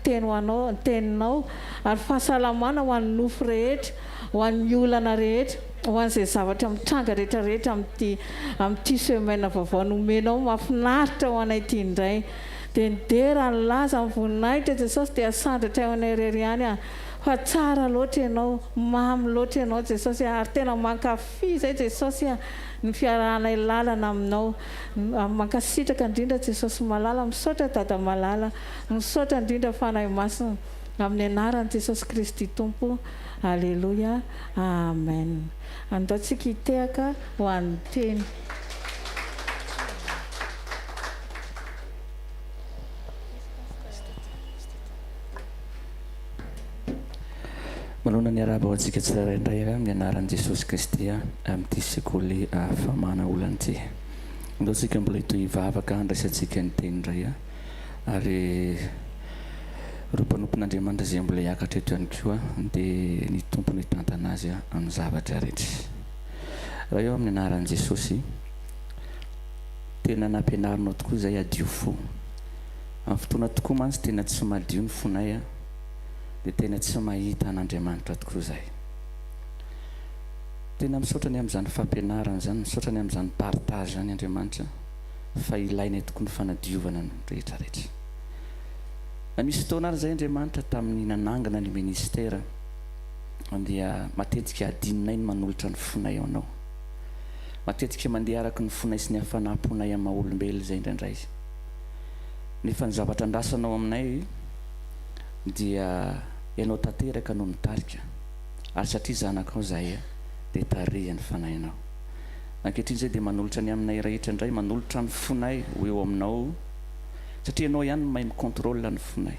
teny ho anao, ny teninao, ary fahasalamana ho an'ny nofo rehetra, ho an'ny olana rehetra, ho an'izay zavatra mitranga rehetra rehetra amin'ity amin'ity semaine vaovao nomenao mahafinaritra ho anay ity indray. Dia ny dera, ny laza, ny voninahitra Jesosy dia asandratra eo anay irery ihany ah. Fa tsara loatra ianao, mamy loatra ianao Jesosy ah, ary tena mankafy izay Jesosy ah, ny fiarahanay lalana aminao. Mankasitraka indrindra Jesosy malala, misaotra Dada malala, misaotra indrindra Fanahy Masina, amin'ny anaran'i Jesosy Kristy Tompo, Aleloia, Amen. Andao tsika hitehaka ho an'ny teny. Manonona ny arahaba ho antsika tsirairay indray amin'ny anaran'i Jesosy Kristy amin'ity sekoly famahana olana ity. Andao tsika mbola hitohy hivavaka handraisantsika ny teny indray ary ireo mpanompon'Andriamanitra izay mbola hiakatra eto ihany koa dia ny Tompo no hitantana azy amin'ny zavatra rehetra. Ray eo amin'ny anaran'i Jesosy, tena nampianarinao tokoa izay hadio fo. Amin'ny fotoana tokoa mantsy tena tsy madio ny fonay dia tena tsy mahita an'Andriamanitra tokoa izay. Tena misaotra ny amin'izany fampianarana izany, misaotra ny amin'izany partage izany Andriamanitra fa ilainay tokoa ny fanadiovana ny rehetra rehetra. Na misy fotoana ary izay Andriamanitra tamin'ny nanangana ny ministera dia matetika adinonay ny manolotra ny fonay ao Anao. Matetika mandeha araka ny fonay sy ny hafanam-ponay amin'ny maha olombelona izay indraindray. Nefa ny zavatra andrasanao aminay dia Ianao tanteraka no mitarika, ary satria zanakao izahay dia tarihan'ny Fanahinao. Ankehitriny izay dia manolotra ny aminay rehetra indray, manolotra ny fonay ho eo aminao, satria Ianao ihany no mahay mi-contrôle ny fonay.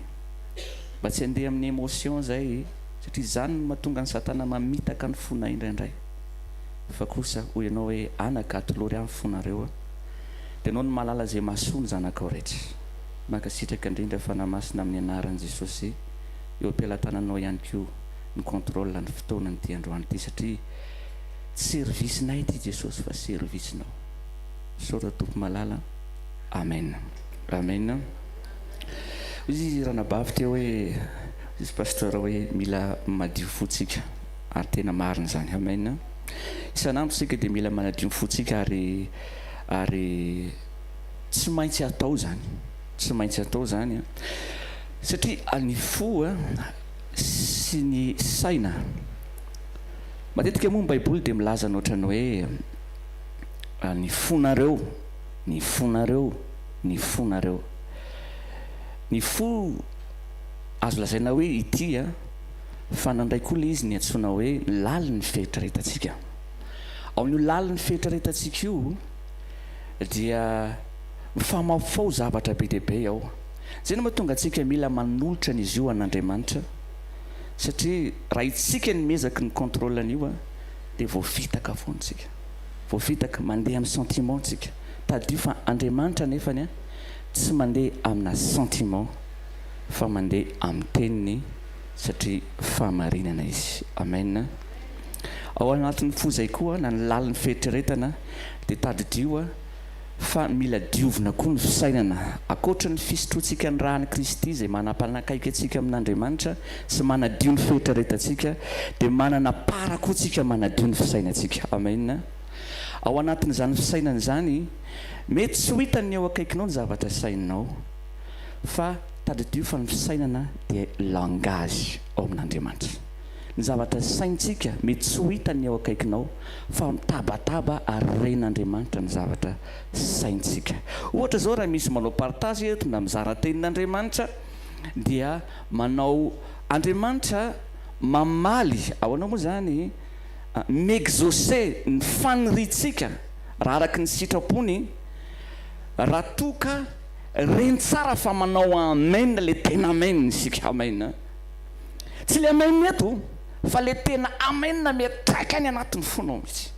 Mba tsy handeha amin'ny émotion izay, satria izany no mahatonga an'i Satana mamitaka ny fonay indraindray. Fa kosa hoy Ianao hoe, Anaka, atolory ahy ny fonareo. Dia Ianao no mahalala izay mahasoa ny zanakao rehetra. Mankasitraka indrindra Fanahy Masina amin'ny anaran'i Jesosy eo am-pelatananao ihany koa ny contrôle ny fotoana an'ity androany ity satria tsy service nay ity Jesosy fa service nao. Misaotra Tompo malala. Amen. Amen. Hoy izy ranabavy teo hoe, hoy izy pasteur hoe mila madio fo tsika ary tena marina izany. Amen. Isan'andro isika dia mila manadio ny fontsika ary ary tsy maintsy atao izany. Tsy maintsy atao izany an. Satria ny fo sy ny saina. Matetika moa ny Baiboly dia milaza ny ohatran'ny hoe ny fonareo, ny fonareo, ny fonareo. Ny fo azo lazaina hoe ity an. Fa nandray koa ilay izy ny antsoina hoe lalin'ny fieritreretantsika. Ao amin'io lalin'ny fieritreretantsika io dia mifamafao zavatra be dia be ao. Izay no mahatonga antsika mila manolotra an'izy io an'Andriamanitra satria raha itsika ny miezaky ny contrôle an'io dia voafitaka foana isika. Voafitaka, mandeha amin'ny sentiment tsika. Tadidio fa Andriamanitra anefany tsy mandeha amina sentiment fa mandeha amin'ny teniny satria fahamarinana izy. Amen. Ao anatin'ny fo izay koa na ny lalin'ny fieritreretana dia tadidio fa mila diovina koa ny fisainana. Ankoatra ny fisotroantsika ny ràn'i Kristy izay manampanakaiky antsika amin'Andriamanitra sy manadio ny fieritreretantsika dia manana part koa tsika manadio ny fisainantsika. Amen. Ao anatin'izany fisainana izany, mety tsy ho hitan'ny eo akaikinao ny zavatra saininao fa tadidio fa ny fisainana dia langage ao amin'Andriamanitra. Ny zavatra saintsika mety tsy ho hitan'ny eo akaikinao fa mitabataba ary ren'Andriamanitra ny zavatra saintsika. Ohatra izao raha misy manao partage eto na mizara tenin'Andriamanitra dia manao Andriamanitra mamaly ahoana moa izany mi-exaucer ny faniriantsika raha araka ny sitrapony raha toa ka reny tsara fa manao amen le tena amen isika amen. Tsy le amen eto fa le tena amen miatraika any anatin'ny fonao mihitsy.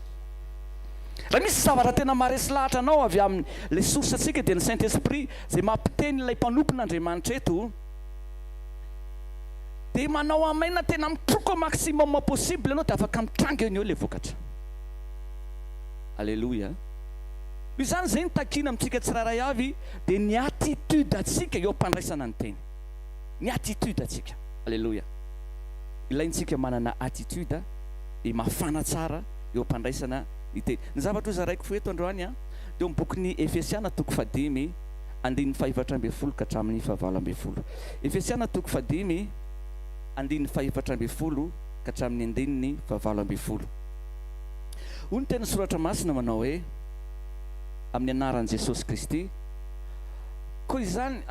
Raha misy zavatra tena maharesy lahatra anao avy amin'ny le source antsika dia ny Saint Esprit izay mampiteny ilay mpanompon'Andriamanitra eto dia manao amen tena mitroka au maximum possible ianao dia afaka mitranga eo no eo le vokatra. Aleloia. Noho izany izay no takiana amintsika tsirairay avy dia ny attitude antsika eo am-pandraisana ny teny. Ny attitude antsika. Aleloia. Ilaintsika manana attitude dia mafana tsara eo am-pandraisana ny teny. Ny zavatra hozaraiko fo eto androany dia eo amin'ny bokin'ny Efesiana toko fahadimy andininy fahefatra ambin'ny folo ka hatramin'ny fahavalo ambin'ny folo. Efesiana toko fahadimy andininy fahefatra ambin'ny folo ka hatramin'ny andininy fahavalo ambin'ny folo. Hoy ny tenin'ny Soratra Masina manao hoe, Amin'ny anaran'i Jesosy Kristy, koa izany,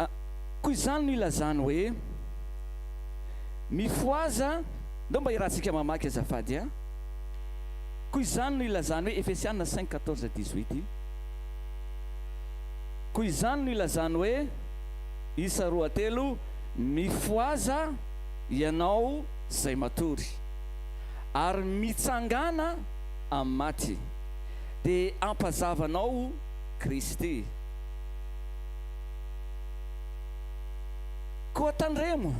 koa izany no ilazany hoe, Mifohaza, ndao mba iarahantsika mamaky azafady a. Koa izany no ilazany hoe, Efesiana 5, 14, 18. Koa izany no ilazany hoe, isa roa telo, Mifohaza ianao izay matory, ary mitsangàna amin'ny maty, dia hampazava anao Kristy. Koa tandremo,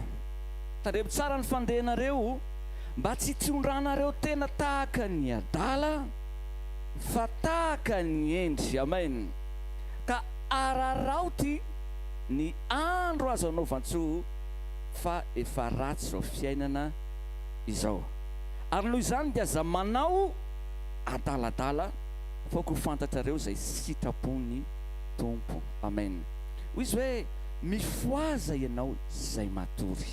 tandremo tsara ny fandehanareo, mba tsy hitondranareo tena tahaka ny adala, fa tahaka ny hendry. Amen. Ka araraoty ny andro azo anaovan-tsoa, fa efa ratsy izao fiainana izao. Ary noho izany dia aza manao adaladala, fa aoka ho fantatrareo izay sitrapon'ny Tompo. Amen. Hoy izy hoe, Mifohaza ianao izay matory.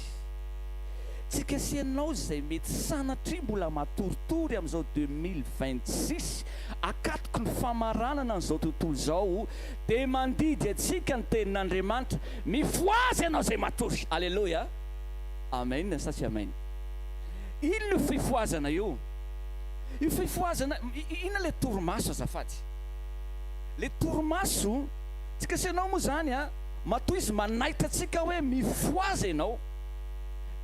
Tsy kasianao izay mety sanatria mbola matoritory amin'izao 2026 akatoky ny famaranana an'izao tontolo izao dia mandidy antsika ny tenin'Andriamanitra, mifohaza ianao izay matory. Aleloia. Amen sa tsy amen? Inona io fifohazana io? Io fifohazana, inona ilay torimaso azafady? Ilay torimaso, tsy kasianao moa izany an, matoa izy manaitra antsika hoe mifohaza ianao,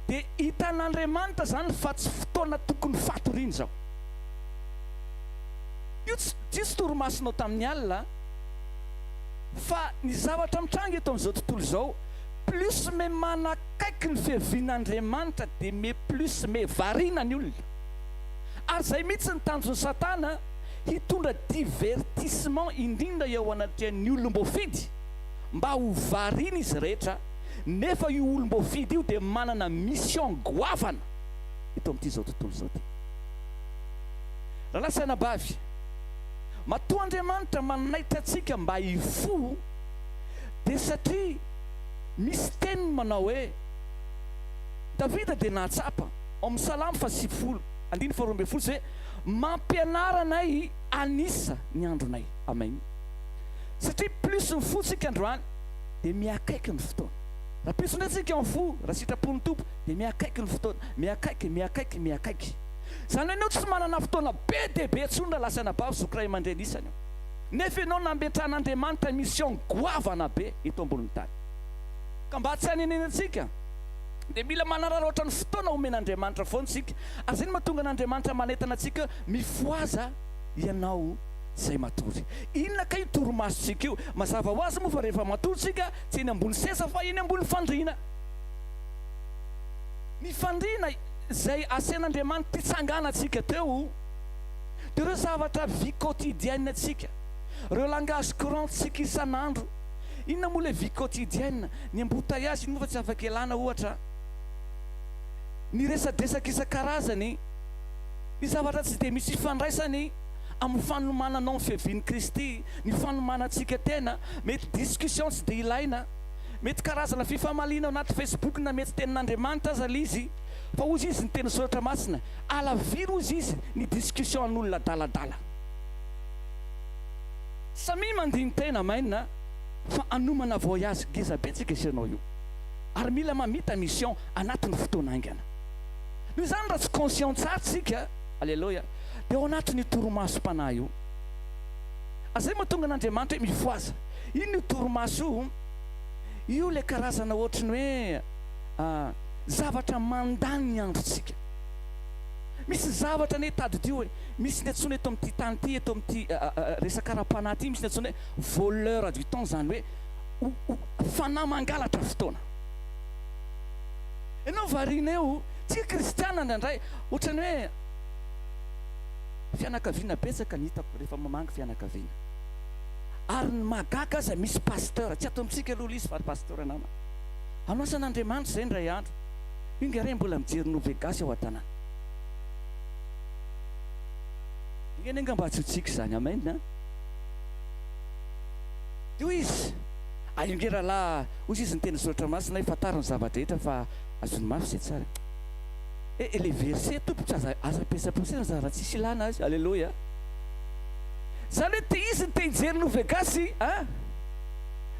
dia hitan'Andriamanitra izany fa tsy fotoana tokony fatoriana izao. Io tsy io tsy torimasonao tamin'ny alina fa ny zavatra mitranga eto amin'izao tontolo izao, plus me manakaiky ny fiavian'Andriamanitra dia me plus me variana ny olona. Ary izay mihitsy ny tanjon'i Satana, hitondra divertissement indrindra eo anatrehan'ny olom-boafidy mba ho variana izy rehetra, nefa io olom-boafidy io dia manana mission goavana eto amin'ity izao tontolo izao ity. Rahalahy sy anabavy, matoa Andriamanitra manaitra antsika mba hifoha dia satria misy teniny manao hoe, Davida dia nahatsapa, ao amin'ny Salamo faha-90, andininy faha-12, izay hoe, Mampianara anay hanisa ny andronay. Amen. Satria plus mifoha tsika androany dia mihakaiky ny fotoana. Raha plus indray tsika mifoha, raha sitrapon'ny Tompo, dia mihakaiky ny fotoana, mihakaiky, mihakaiky, mihakaiky. Izany hoe ianao tsy manana fotoana be dia be intsony raha lasa anabavy, zoky ray aman-dreny isany eo. Nefa ianao nametrahan'Andriamanitra mission goavana be eto ambonin'ny tany. Ka mba tsy hanenenantsika dia mila manararaotra ny fotoana omen'Andriamanitra foana isika. Ary izay no mahatonga an'Andriamanitra manentana antsika hoe mifohaza ianao izay matory. Inona kay io torimasontsika io? Mazava ho azy moa fa rehefa matory isika tsy eny ambony seza fa eny ambony fandriana. Ny fandriana izay asain'Andriamanitra hitsanganantsika teo dia ireo zavatra vie quotidienne antsika, ireo langage courant tsika isan'andro. Inona moa ilay vie quotidienne? Ny embouteillage iny moa fa tsy afaka ialana ohatra. Ny resadresaka isan-karazany, ny zavatra tsy dia misy ifandraisany amin'ny fanomananao ny fiavian'i Kristy, ny fanomanantsika tena, mety discussion tsy dia ilaina, mety karazana fifamaliana ao anaty Facebook na mety tenin'Andriamanitra aza ilay izy, fa hozy izy ny teny soratra masina, alaviro hozy izy ny discussion an'olona adaladala. Samia mandini-tena amen fa hanomana voyage ngeza be tsika sy ianao io ary mila mamita mission anatin'ny fotoana haingana. Noho izany raha tsy conscient tsara tsika, aleloia, dia ao anatin'io torimasom-panahy io. Ary izay mahatonga an'Andriamanitra hoe mifohaza. Inona io torimaso io? Io ilay karazana ohatry ny hoe zavatra mandany ny androntsika. Misy zavatra anie tadidio e, misy ny antsoina eto amin'ity tany ity, eto amin'ity resaka ara-panahy ity, misy ny antsoina hoe voleur du temps, izany hoe fanahy mangalatra fotoana. Ianao variana eo, tsika kristiana indraindray ohatran'ny hoe fianakaviana betsaka ny hitako rehefa mamangy fianakaviana. Ary ny mahagaga aza misy pasteur, tsy ato amintsika aloha ilay izy fa ry pasteur nama. Hanao asan'Andriamanitra izay indray andro. Io nga re mbola mijery nove gasy ao an-tanàna. Enga anie angamba tsy ho tsika izany. Amen a. Dia hoy izy, Aio nge rahalahy, hoy izy ny teny soratra masina hoe fantaro ny zava-drehetra fa azony mafy izay tsara. Eh, eh, le verset tompoko tsy aza aza ampiasampiasana zany raha tsisy ilana azy. Aleloia. Zany hoe te izy ny te hijery nove gasy a.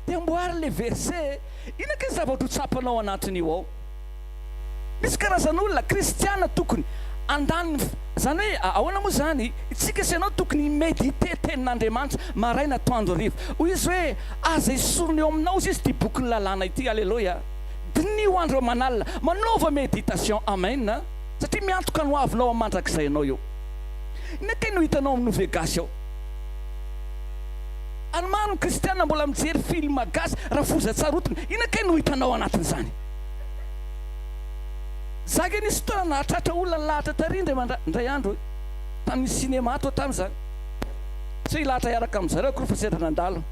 Dia amboary le verset. Inona kay ny zavatra ho tsapanao anatin'io ao? Misy karazan'olona, kristiana tokony handany ny, zany hoe ahoana moa zany, itsika sy ianao tokony hi-mediter tenin'Andriamanitra maraina atoandro hariva. Hoy izy hoe aza esorina eo aminao hozy izy ity bokin'ny lalàna ity, aleloia. Diniho andro aman'alina, manaova méditation, amen, satria miantoka ny hoavinao amin'ny mandrakizay anao io. Inona kay no hitanao amin'ny Novegasy ao? Ary maro ny kristiana mbola mijery film gasy, rafoza tsarotiny, inona kay no hitanao anatin'izany? Za nge nisy fotoana nahatratra olona nilahatra tary indray mandra indray andro e! Tamin'ny cinéma toa tamin'izany. Tsy hoe hilahatra hiaraka amin-dry zareo akory fa sendra nandalo.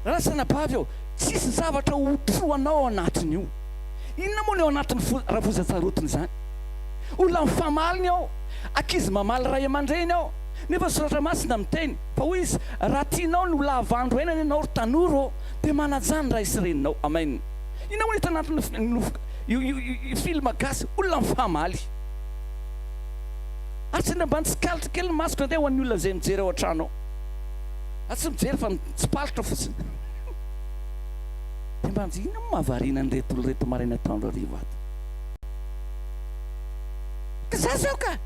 Rahalahy sy anabavy ô, tsisy zavatra ho trohanao ao anatin'io. Inona moa ny ao anatin'ny fo rafozan-tsarotiny izany? Olona mifamaly ny ao, ankizy mamaly ray aman-dreny ao. Nefa ny Soratra Masina miteny fa hoy izy, raha tianao ny ho lava andro ainana ianao ry tanora ô, Dia manajà ny ray sy reninao. Amen. Inona moa ny hita anatin'ny nofy io io film gasy olona mifamaly. Ary tsy mba nitsikalitra kely ny masoko andeha ho an'ny olona izay mijery ao an-trano ao. Za tsy mijery fa mitsipalotra fotsiny. Dia mba inona moa mahavariana an'ireto olona ireto maraina atoandro hariva ato. Ka za zao ka!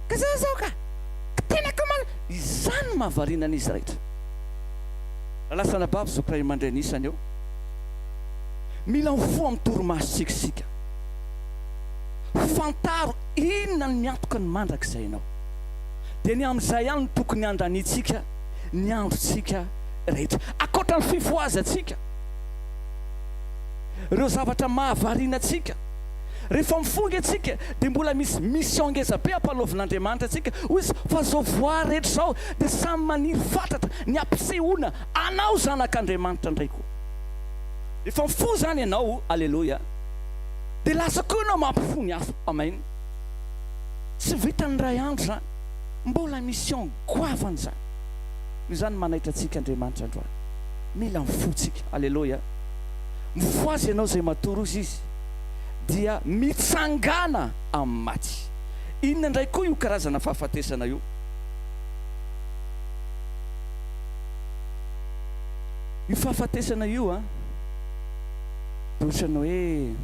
Ka za zao ka! Ka tena ka mal! Izany no mahavariana an'izy rehetra. Rahalahy sy anabavy, zoky ray aman-dreny isany eo, mila mifoha amin'ny torimasontsika isika. Fantaro inona no miantoka ny mandrakizay anao. Dia ny amin'izay ihany no tokony handaniantsika ny androntsika rehetra. Ankoatra ny fifohazantsika, ireo zavatra mahavariana antsika, Rehefa mifoha ange tsika dia mbola misy mission ngeza be ampanaovin'Andriamanitra antsika. Hoy izy, fa zao voary rehetra izao dia samy maniry fatratra ny hampisehoana anao zanak'Andriamanitra indray koa. Rehefa mifoha izany ianao, aleloia, dia lasa koa ianao mampifoha ny hafa. Amen. Tsy vitan'ny iray andro izany, mbola mission goavana izany. Noho izany manaitra antsika Andriamanitra androany. Mila mifoha tsika. Aleloia. Mifohaza ianao izay matory hozy izy dia mitsangàna amin'ny maty. Inona indray koa io karazana fahafatesana io? Io fahafatesana io an, dia ohatran'ny hoe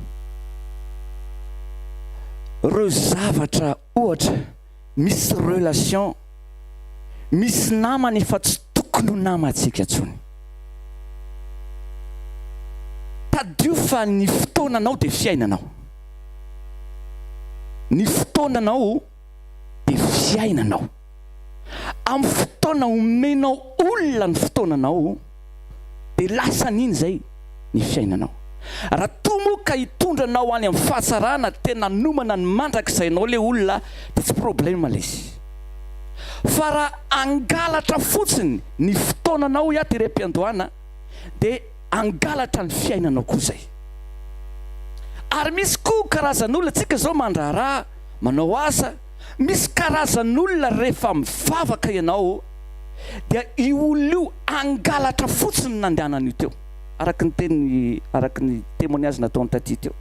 ireo zavatra ohatra misy relation, misy namana efa tsy tokony ho namantsika intsony. Tadidio fa ny fotoananao dia fiainanao. Ny fotoananao dia fiainanao. Amin'ny fotoana omenao olona ny fotoananao dia lasan'iny izay ny fiainanao. Raha toa moa ka hitondra anao any amin'ny fahatsarana tena hanomana ny mandrakizainao ilay olona dia tsy problème ilay izy. Fa raha hangalatra fotsiny ny fotoananao hoy aho tery am-piandohana dia hangalatra ny fiainanao koa izay. Ary misy koa karazan'olona, tsika izao mandraharaha, manao asa, misy karazan'olona rehefa mivavaka ianao dia io olona io hangalatra fotsiny ny nandehanan'io teo, araka ny teny, araka ny témoignage nataony taty teo.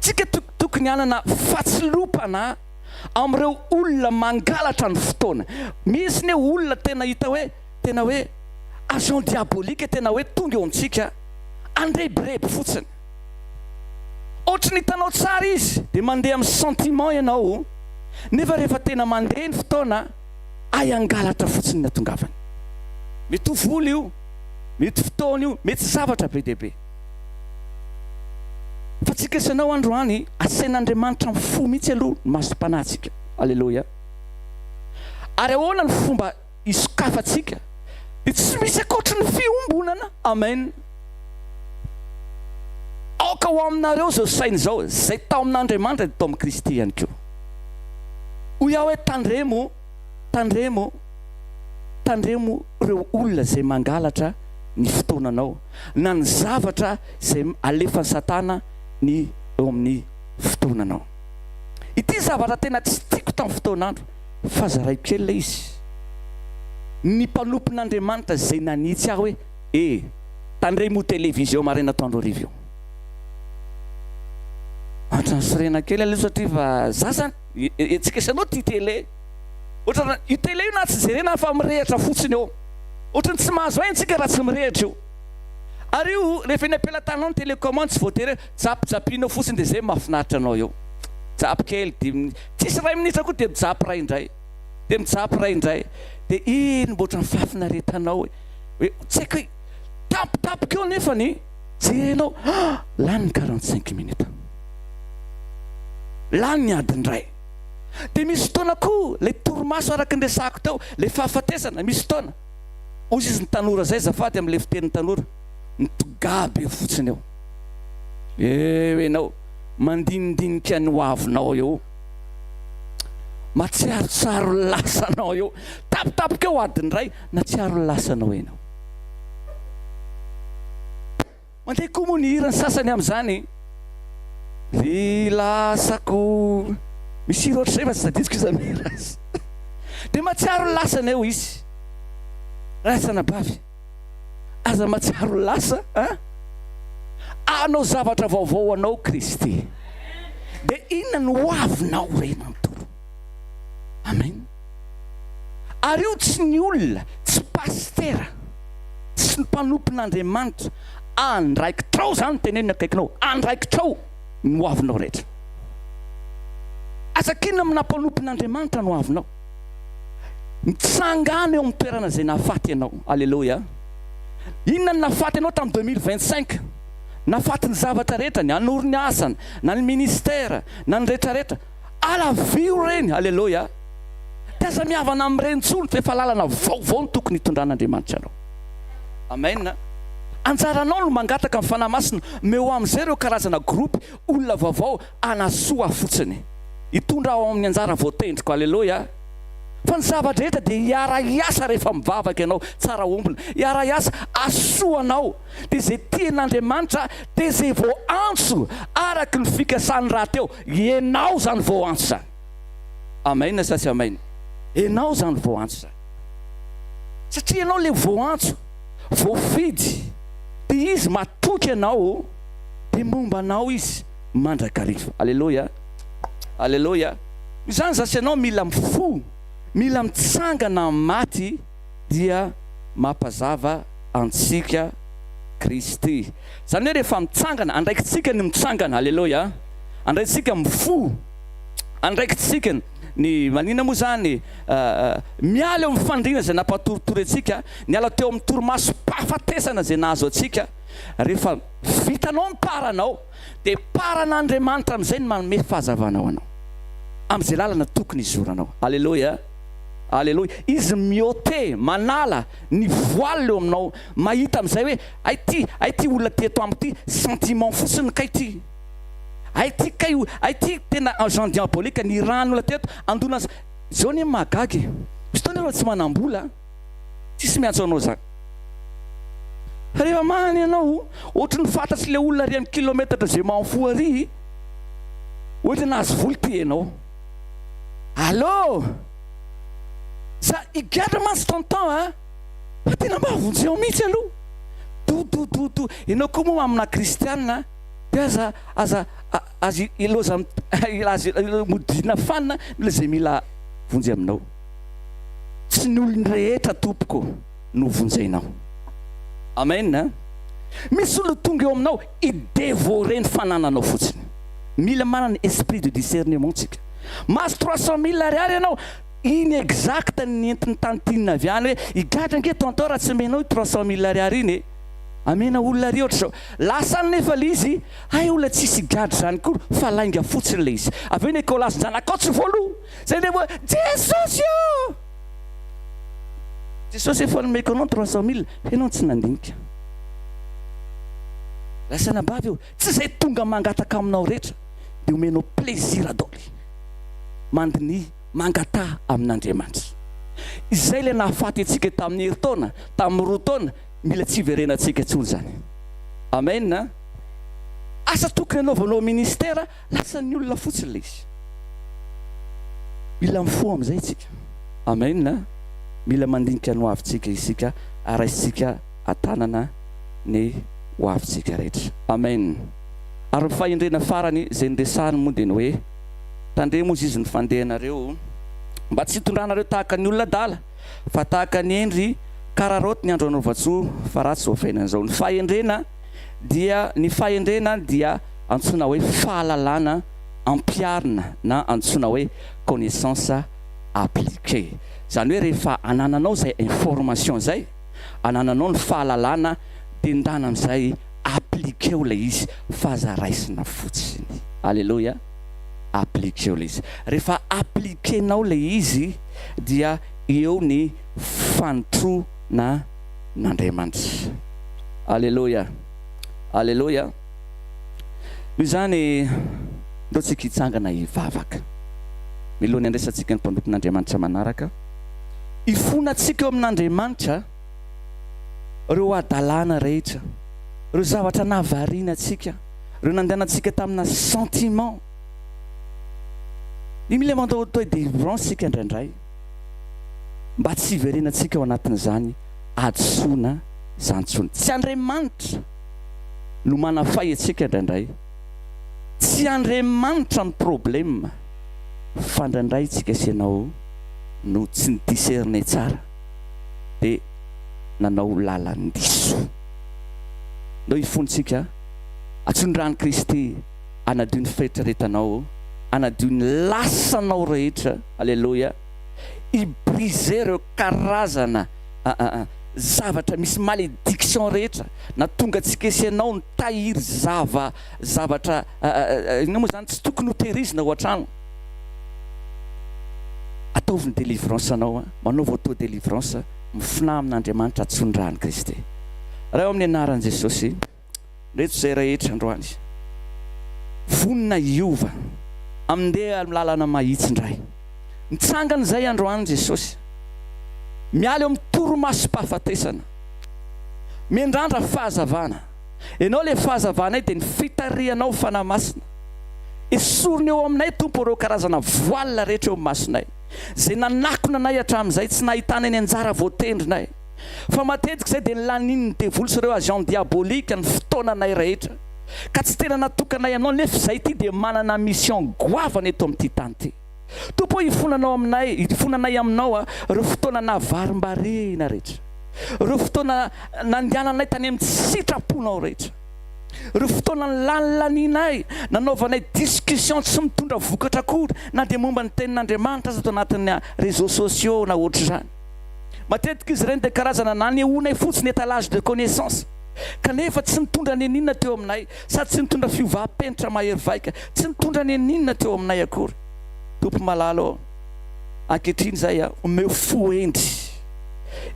Tsika tokony hanana fahatsilompana amin'ireo olona mangalatra ny fotoana. Misy ne olona tena hita hoe tena hoe agent diabolique tena hoe tonga eo amintsika handrebireby fotsiny. Ohatry ny hitanao tsara izy dia mandeha amin'ny sentiment ianao nefa rehefa tena mandeha ny fotoana hay hangalatra fotsiny ny hatongavany. Mety ho vola io, mety fotoana io, mety zavatra be dia be. Fa tsika sy anao androany asain'Andriamanitra mifoha mihitsy aloha ny masom-panahintsika. Aleloia. Ary ahoana ny fomba hisokafantsika? Dia tsy misy ankoatry ny fiombonana. Amen. Aoka ho aminareo izao saina izao, izay tao amin'Andriamanitra dia tao amin'i Kristy ihany koa. Hoy aho hoe tandremo, tandremo, tandremo ireo olona izay mangalatra. ny fotoananao na ny zavatra izay alefan'i Satana ny eo amin'ny fotoananao. Ity zavatra tena tsy tiako tamin'ny fotoan'andro fa zaraiko kely ilay izy. Ny mpanompon'Andriamanitra izay nanitsy ahy hoe e, tandremo io télévision maraina atoandro hariva io. Ohatran'ny sorena kely aloha satria fa za zany, tsika sy anao tia télé. Ohatrany io télé io na tsy jerena fa mirehitra fotsiny eo. Ohatran'ny tsy mahazo aina tsika raha tsy mirehitra io. Ary io rehefa eny am-pelatananao ny télécommande tsy voatery hoe japijapinao fotsiny dia izay mahafinaritra anao eo. Mijapy kely dimy minitra, tsisy iray minitra koa dia mijapy iray indray. Dia mijapy iray indray. Dia iny mba ohatran'ny fahafinaretanao hoe hoe tsy haiko hoe tampotampoka eo nefany jerenao ah! lany ny 45 minutes. Lany ny adiny iray. Dia misy fotoana koa ilay torimaso araka ny resahako teo, ilay fahafatesana, misy fotoana. Hoy izy ny tanora izay azafady amin'ilay fitenin'ny tanora, mitogabe eo fotsiny eo. Eo ianao, mandinidinika ny hoavinao eo. Matsiarotsiaro ny lasanao eo. Tampotampoka eo adiny iray, natsiaro ny lasanao ianao. Mandeha koa moa ny hirany sasany amin'izany. Ry lasako. Misy hira ohatr'izay fa tsy tadidiko iza mihira azy. Dia mahatsiaro ny lasany eo izy. Ray sy anabavy, aza mahatsiaro ny lasa an! Hanao zavatra vaovao ho anao Kristy. Dia inona no ho avinao re manontolo? Amen. Ary io tsy ny olona, tsy pasitera, tsy ny mpanompon'Andriamanitra, andraikitrao izany tenenina akaikinao, andraikitrao ny ho avinao rehetra. Aza kiana amina mpanompon'Andriamanitra ny ho avinao. Mitsangàna eo amin'ny toerana izay nahafaty anao. Aleloia. Inona no nahafaty anao tamin'ny 2025? Nahafaty ny zavatra rehetra, ny hanoro ny asany, na ny ministera, na ny rehetrarehetra. Alaviro ireny. Aleloia. Dia aza mihavana amin'ireny intsony fa efa lalana vaovao no tokony hitondran'Andriamanitra anao. Amen. Anjaranao no mangataka ny Fanahy Masina, omeo amin'izay ireo karazana groupe olona vaovao hanasoa fotsiny. Hitondra ao amin'ny anjara voatendriko. Aleloia. Fa ny zava-drehetra dia hiara-hiasa rehefa mivavaka ianao. Tsara ombona. Hiara-hiasa hahasoa anao. Dia izay tian'Andriamanitra dia izay voaantso araka ny fikasany rahateo. Ianao izany voaantso izany. Amen sa tsy amen? Enao zany voaantso zany. Satria enao le voaantso, voafidy, de izy matoky anao, de momba anao izy mandrakariva. Aleloia. Aleloia. Izany za sy enao mila mifoha, mila mitsangana amin'ny maty dia mampazava antsika Kristy. Zany hoe rehefa mitsangana, andraikitsika ny mitsangana. Aleloia. Andraikitsika mifoha. Andraikitsika ny maninona moa izany miala eo amin'ny fandriana izay nampatoritory antsika, niala teo amin'ny torimasom-pahafatesana izay nahazo antsika. Rehefa vitanao ny paranao, dia paran'Andriamanitra amin'izay ny manome fahazavana ho anao, amin'izay lalana tokony hizoranao. Aleloia! Aleloia! Izy mi-ôter, manala ny voile eo aminao, mahita amin'izay hoe, hay ity, hay ity olona ity eto amiko ity, sentiment fotsiny kay ity. Hay ty kay hay ty tena agent diabolique nirahan'olona teto andona zao anie mahagaga e! Misy fotoana ianao tsy manambola tsisy miantso anao zany fa rehefa manana ianao ohatry ny fantatry le olona ary amin'ny kilometatra je m'en fous ary hoe tena azo vola ty ianao allo za higadra mantsy tonton a fa tena mba vonjeo mihitsy aloha dodododo ianao koa moa amina kristianina Dia aza aza aza ilaoza aza modiana fanina mila izay mila vonjy aminao. Tsy ny olon rehetra tompoko no vonjenao. Amen. Misy olona tonga eo aminao hi devorer ny fanananao fotsiny. Mila manana esprit de discernement tsika. Mahazo 300 mille ariary ianao, iny exact ny nentin'ny tantine avy any hoe higadra ange tonton raha tsy omenao io 300 mille ariary iny e. Amena olona ary ohatr'izao. Lasa any nefa le izy, hay olona tsisy higadra izany koa fa lainga fotsiny le izy. Avy eo ny ekolasin-janakao tsy voaloa. Zay ndray vao Jesosy ô! Jesosy efa nomeko anao ny 300 mille, fa ianao no tsy nandinika. Lasa anabavy io, tsy izay tonga mangataka aminao rehetra dia omenao plaisir daoly. Mandiniha, mangataha amin'Andriamanitra. Izay ilay nahafaty antsika tamin'ny herintaona, tamin'ny roa taona. Mila tsy hiverenantsika intsony izany. Amen a! Asa tokony hanaovanao ministera, lasan'ny olona fotsiny ilay izy. Mila mifoha amin'izay isika. Amen a! Mila mandinika ny hoavintsika isika ary raisintsika an-tanana ny hoavintsika rehetra. Amen! Ary ny fahendrena farany izay noresahiny moa dia ny hoe, Tandremo hozy izy ny fandehanareo mba tsy hitondranareo tahaka ny olona adala, fa tahaka ny hendry, kararaoty ny andro anaovan-tsoa, fa ratsy izao fiainana izao. Ny fahendrena dia ny fahendrena dia antsoina hoe fahalalana ampiharina na antsoina hoe connaissance appliquée. Izany hoe rehefa anananao izay information izay, anananao ny fahalalana dia ndana amin'izay appliquer-o ilay izy fa aza raisina fotsiny. Aleloia. Appliquer-o ilay izy. Rehefa appliquer-nao ilay izy dia eo ny fanotroana an'Andriamanitra. Aleloia. Aleloia. Noho izany, ndao tsika hitsangana hivavaka. Milohan'ny handraisantsika ny mpanompon'Andriamanitra manaraka, hifonantsika eo amin'Andriamanitra ireo hadalana rehetra, ireo zavatra nahavariana antsika, ireo nandehanantsika tamina sentiment. Ny mila mandao atao délivrance isika indraindray mba tsy hiverenantsika ao anatin'izany hadisoana izany intsony. Tsy Andriamanitra no manafay antsika indraindray. Tsy Andriamanitra no problème fa indraindray isika sy ianao no tsy ni-discerner tsara dia nanao lalan-diso. Ndao hifontsika, antsoy ny ran'i Kristy hanadio ny fieritreretanao, hanadio ny lasanao rehetra, aleloia, hi-briser ireo karazana zavatra misy malédiction rehetra nahatonga antsika sy ianao nitahiry zava zavatra inona moa izany tsy tokony ho tehirizina ao an-trano. Ataovy ny délivrance anao, manaova auto délivrance, mifonà amin'Andriamanitra, antsoy ny ran'i Kristy. Ray ao amin'ny anaran'i Jesosy. Ireto izay rehetra androany vonona hiova amindeha amin'ny lalana mahitsy indray. Mitsangana izay androany Jesosy. Miala eo amin'ny torimasom-pahafatesana. Miandrandra fahazavana. Ianao ilay fahazavanay dia ny fitarihanao Fanahy Masina. Esorina eo aminay Tompo ireo karazana voile rehetra eo amin'ny masonay. Izay nanakona anay hatramin'izay tsy nahitanay ny anjara voatendrinay. Fa matetika izay dia lanin'ny devoly sy ireo agents diaboliques ny fotoananay rehetra. Ka tsy tena natokanay anao nefa izay ity dia manana mission goavana eto amin'ity tany ity. Tompo ô hifonanao aminay, hifonanay aminao ireo fotoana nahavarimbarina rehetra. Ireo fotoana nandehananay tany amin'ny tsy sitraponao rehetra. Ireo fotoana nilanilanianay, nanaovanay discussion tsy mitondra vokatra akory na dia momba ny tenin'Andriamanitra aza ato anatin'ny réseaux sociaux na ohatr'izany. Matetika izy ireny dia karazana nanehoanay fotsiny étalage de connaissance, kanefa tsy nitondra n'inon'inona teo aminay, sady tsy nitondra fiovam-penitra mahery vaika, tsy nitondra n'inon'inona teo aminay akory. Tompo malala ô, ankehitriny izay a, omeo fo hendry.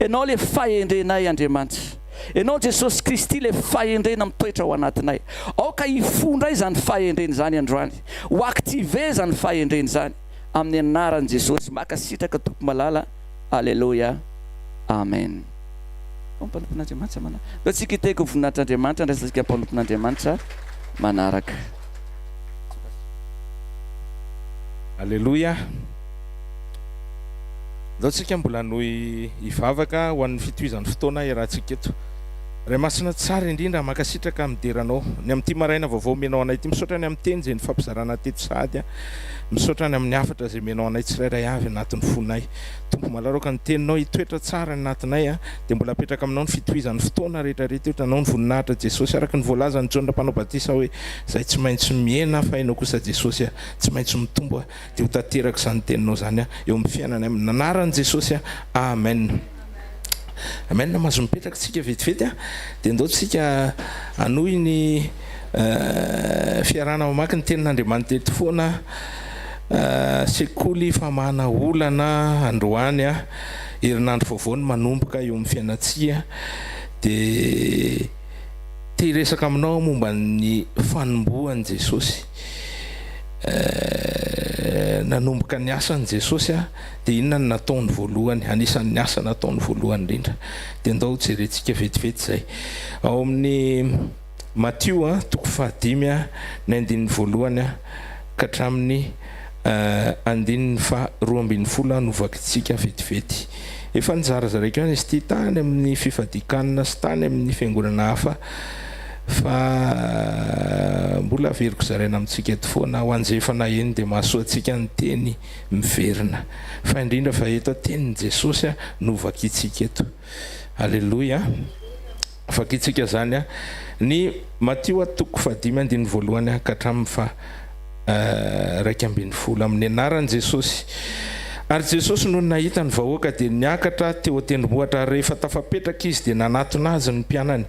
Ianao ilay fahendrenay, Andriamanitra. Ianao Jesosy Kristy ilay fahendrena mitoetra ao anatinay. Aoka hifoha indray izany fahendrena izany androany. Ho activer izany fahendrena izany. Amin'ny anaran'i Jesosy. Mankasitraka Tompo malala. Aleloia Amen. Mpanompon'Andriamanitra manaraka. Ndao tsika hitehaka ho voninahitr'Andriamanitra andraisantsika mpanompon'Andriamanitra manaraka. Aleloia. Ndao tsika mbola hanohy hivavaka ho an'ny fitohizan'ny fotoana iarahantsika eto. Ray Masina tsara indrindra, mankasitraka midera Anao ny amin'ity maraina vaovao omenao anay ity. Misaotra ny amin'ny teny izay nifampizarana teto sahady. Misaotra ny amin'ny hafatra izay omenao anay tsirairay avy anatin'ny fonay. Tompo malala aoka ny teninao hitoetra tsara any anatinay a, dia mbola apetraka aminao ny fitohizan'ny fotoana rehetra rehetra eto, anao ny voninahitra Jesosy araka ny voalazan'i Jaona mpanao batisa hoe izay tsy maintsy mihena fa ianao kosa Jesosy a, tsy maintsy mitombo a, dia ho tanteraka izany teninao izany a, eo amin'ny fiainanay amin'ny anaran'i Jesosy a, Amen. Amen, mahazo mipetraka tsika vetivety a, dia ndao tsika hanohy ny fiarahana mamaky ny tenin'Andriamanitra eto foana. Sekoly famahana olana androany, herinandro vaovao no manomboka eo amin'ny fiainantsika, dia te hiresaka aminao aho momba ny fanombohan'i Jesosy. Nanomboka ny asany Jesosy dia inona no nataony voalohany? Anisan'ny asa nataony voalohany indrindra. Dia ndao hojerentsika vetivety izay. Ao amin'ny Matio toko fahadimy ny andininy voalohany ka hatramin'ny andininy faha 12 no vakintsika vetivety. Efa nizarazaraiko ihany izy ity tany amin'ny fifadian-kanina sy tany amin'ny fiangonana hafa fa mbola averiko zaraina amintsika eto foana. Ho an'izay efa naheno dia mahasoa antsika ny teny miverina. Fa indrindra fa eto tenin'i Jesosy no vakintsika eto. Aleloia. Vakintsika izany ny Matio toko fahadimy andininy voalohany ka hatramin'ny faha 11 amin'ny anaran'i Jesosy. Ary Jesosy nony nahita ny vahoaka dia niakatra teo an-tendrombohitra, ary rehefa tafapetraka izy dia nanatona azy ny mpianany,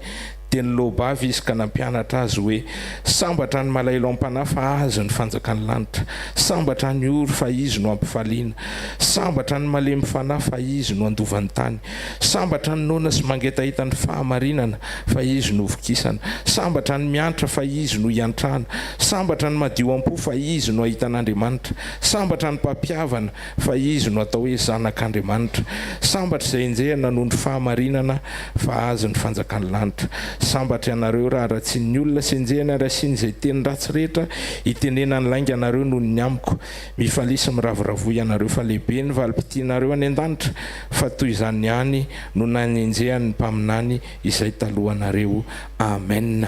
dia niloa-bava izy ka nampianatra azy hoe, Sambatra ny malahelo am-panahy fa azy ny fanjakan'ny lanitra. Sambatra ny ory fa izy no hampifaliana. Sambatra ny malemy fanahy fa izy no handova ny tany. Sambatra ny noana sy mangetaheta ny fahamarinana, fa izy no hovokisana. Sambatra ny miantra, fa izy no hiantrana. Sambatra ny madio am-po, fa izy no hahita an'Andriamanitra. Sambatra ny mpampihavana, fa izy no atao hoe zanak'Andriamanitra. Sambatra izay enjehina noho ny fahamarinana, fa azy ny fanjakan'ny lanitra. Sambatra ianareo raha ratsian'ny olona sy enjehina ary asiany izay teny ratsy rehetra itenenany lainga anareo noho ny amiko. Mifalia sy miravoravoa ianareo fa lehibe ny valim-pitianareo any an-danitra, fa toy izany ihany no nanenjehany ny mpaminany izay talohanareo. Amen.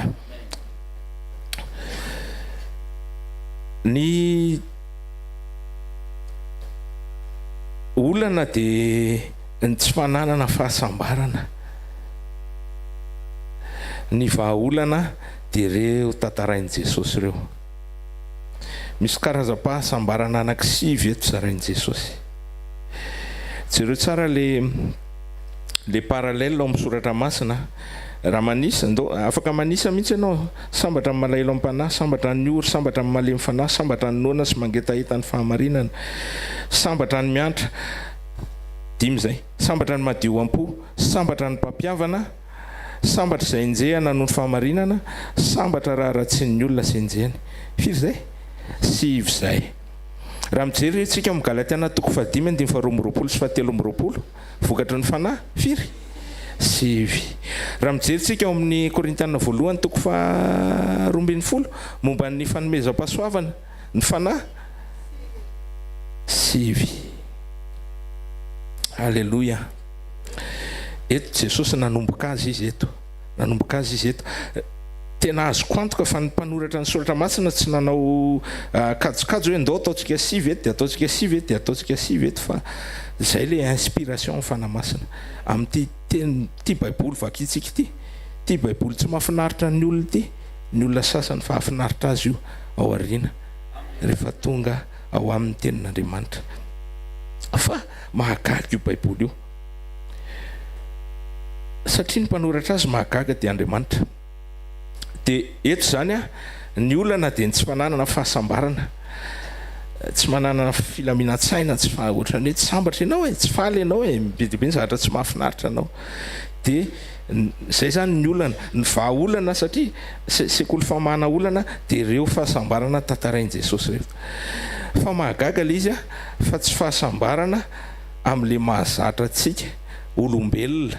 Ny olana dia ny tsy fananana fahasambarana. Ny vahaolana dia ireo tantarain'i Jesosy ireo. Misy karazam-pahasambarana anankisivy eto zarain'i Jesosy. Jereo tsara le le parallèle ao amin'ny soratra masina. Raha manisa, ndao, afaka manisa mihitsy ianao, sambatra ny malahelo am-panahy, sambatra ny ory, sambatra ny malemy fanahy, sambatra ny noana sy mangetaheta ny fahamarinana, sambatra ny miantra, dimy izay, sambatra ny madio am-po, sambatra ny mpampihavana, Sambatra izay enjehina noho ny fahamarinana, sambatra raha ratsian'ny olona sy enjehiny. Firy izay? Sivy izay. Raha mijery isika ao amin'ny Galatiana toko fahadimy andininy faharoa amby roapolo sy fahatelo amby roapolo, vokatry ny fanahy, firy? Sivy. Raha mijery isika ao amin'ny Korintiana voalohany toko faharoa ambin'ny folo, momba ny fanomezam-pahasoavana, ny fanahy, sivy. Aleloia. Eto Jesosy nanomboka azy izy eto. Nanomboka azy izy eto. Tena azoko antoka fa ny mpanoratra ny soratra masina tsy nanao kajokajy hoe ndao ataontsika sivy eto dia ataontsika sivy eto dia ataontsika sivy eto fa izay le inspiration ny Fanahy Masina amin'ity teny ity baiboly vakintsika ity. Ity baiboly tsy mahafinaritra ny olona ity, ny olona sasany fa hahafinaritra azy io ao aoriana rehefa tonga ao aminy ny tenin'Andriamanitra. Fa Mahagaga io Baiboly io. Satria ny mpanoratra azy mahagaga dia Andriamanitra. Dia eto izany an, ny olana dia ny tsy fananana fahasambarana, tsy manana filaminan-tsaina, tsy fa ohatran'ny hoe tsy sambatra ianao e, tsy faly ianao e, be dia be ny zavatra tsy mahafinaritra anao. Dia izay izany ny olana. Ny vahaolana satria sekoly famahana olana dia ireo fahasambarana tantarain'i Jesosy ireo. Fa mahagaga ilay izy an, fa tsy fahasambarana amin'ilay mahazatra antsika olombelona.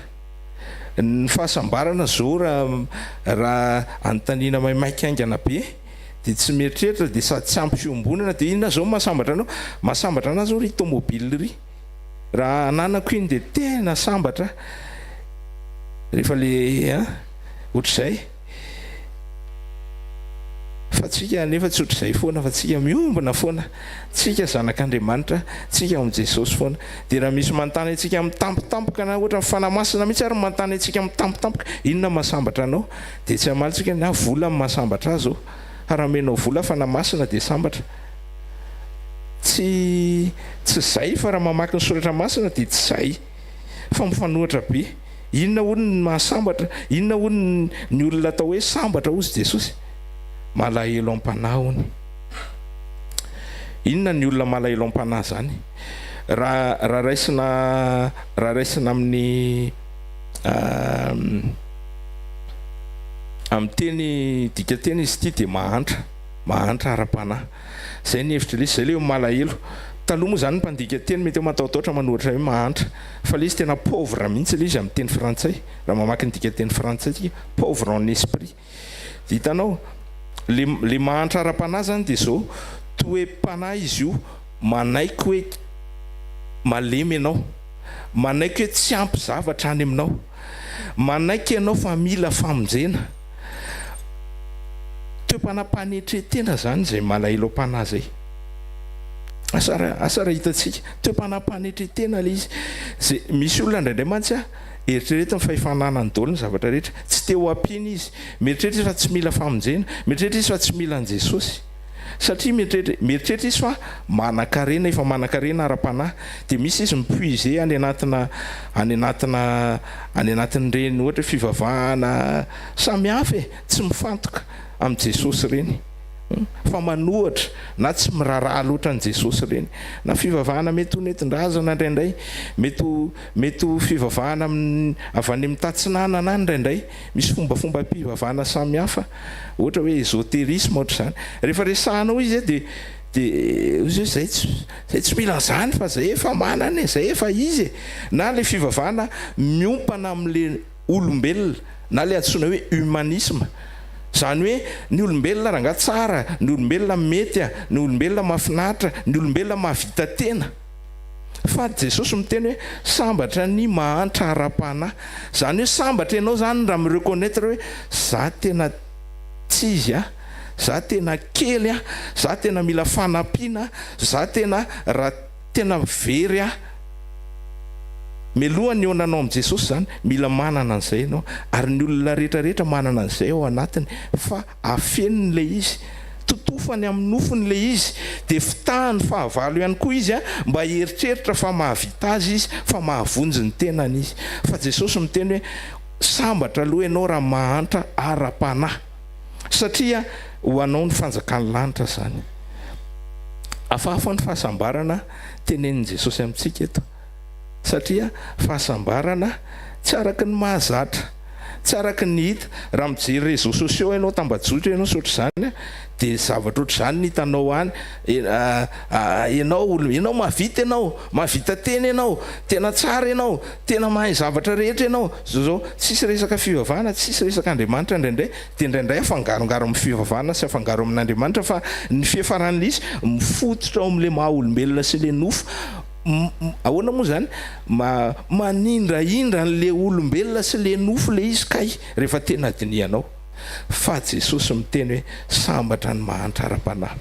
Ny fahasambarana izao raha raha anontaniana maimaika haingana be dia tsy mieritreritra dia sady tsy ampy fiombonana dia inona izao no mahasambatra anao? Mahasambatra anah izao ry tomobile ry. Raha ananako iny dia tena sambatra aho. Rehefa le an, ohatr'izay. Fa tsika anefa tsy ohatr'izay foana fa tsika miombona foana. Tsika zanak'Andriamanitra, tsika ao amin'i Jesosy foana. Dia raha misy manontany antsika mitampotampoka na ohatra ny Fanahy Masina mihitsy ary manontany antsika mitampotampoka, inona no mahasambatra anao? Dia tsy hamaly tsika ny ahy vola no mahasambatra ahy zao. Fa raha omenao vola Fanahy Masina dia sambatra. Tsy tsy zay fa raha mamaky ny soratra masina dia tsy zay fa mifanohitra be. Inona hono ny mahasambatra? Inona hono ny olona atao hoe sambatra hozy Jesosy? Malahelo am-panahy hono. Inona ny olona malahelo am-panahy zany? Raha raha raisina raha raisina amin'ny amin'ny teny dikanteny izy ity dia mahantra. Mahantra ara-panahy. Izay ny hevitr'ilay izy, izay ilay hoe malahelo. Taloha moa izany ny mpandika teny mety hoe matahotahotra manoratra hoe mahantra. Fa ilay izy tena pauvre mihitsy ilay izy amin'ny teny frantsay. Raha mamaky ny dikanteny frantsay tsika, pauvre en esprit. Dia hitanao, le le mahantra ara-panahy izany dia izao, toe-panahy izy io, manaiky hoe malemy ianao, manaiky hoe tsy ampy zavatra any aminao, manaiky ianao fa mila famonjena. Toe-panam-panetren-tena izany izay malahelo am-panahy izay. Asa raha asa raha hitantsika. Toe-panam-panetren-tena ilay izy. Izay misy olona indraindray mantsy a, eritreretiny fa efa ananany daholo ny zavatra rehetra. Tsy te ho ampiana izy. Mieritreritra izy fa tsy mila famonjena. Mieritreritra izy fa tsy mila an'i Jesosy. Satria mieritreritra mieritreritra izy fa manan-karena, efa manan-karena ara-panahy. Dia misy izy mi-puiser any anatina any anatina any anatin'ireny ohatra hoe fivavahana samy hafa e, tsy mifantoka amin'i Jesosy ireny fa manohatra na tsy miraharaha loatra an'i Jesosy ireny. Na fivavahana mety ho nentin-drazana indraindray, mety ho mety ho fivavahana amin'ny avy any amin'ny tatsinanana any indraindray, misy fombafombam-pivavahana samy hafa, ohatra hoe esoterisme ohatr'izany. Rehefa resahanao izy dia dia hoy izy hoe zay tsy zay tsy mila an'izany fa zay efa manana e, zay efa izy e. Na ilay fivavahana miompana amin'ilay olombelona na ilay antsoina hoe humanisme. Izany hoe ny olombelona rangaha tsara, ny olombelona mety a, ny olombelona mahafinaritra, ny olombelona mahavita tena. Fa Jesosy miteny hoe sambatra ny mahantra ara-panahy. Izany hoe sambatra ianao izany raha mi-reconnaitre hoe za tena tsy izy a, za tena kely a, za tena mila fanampiana, za tena raha tena very aho. Mialoha ny hihaonanao amin'i Jesosy izany, mila manana an'izay ianao. Ary ny olona rehetra rehetra manana an'izay ao anatiny, fa afeniny ilay izy, totofany amin'ny nofony ilay izy, dia fitahany fahavalo ihany koa izy mba hieritreritra fa mahavita azy izy, fa mahavonjy ny tenany izy. Fa Jesosy miteny hoe, sambatra aloha ianao raha mahantra ara-panahy, satria ho anao ny fanjakan'ny lanitra izany. Hafahafa ny fahasambarana tenenin'i Jesosy amintsika eto, satria fahasambarana tsy araka ny mahazatra, tsy araka ny hita. Raha mijery réseaux sociaux ianao, tambajotra ianao sy ohatr'izany, dia zavatra ohatr'izany no hitanao any, ianao olo, ianao mahavita ianao, mahavita tena ianao, tena tsara ianao, tena mahay zavatra rehetra ianao, zao zao, tsisy resaka fivavahana, tsisy resaka Andriamanitra indraindray, dia indraindray afangarongaro amin'ny fivavahana sy afangaro amin'Andriamanitra fa ny fiafaran'ilay izy mifototra ao amin'ilay maha olombelona sy ilay nofo ahoana moa izany manindrahindra an'ilay olombelona sy ilay nofo ilay izy kay rehefa tena dinihanao fa Jesosy miteny hoe sambatra ny mahantra ara-panahy.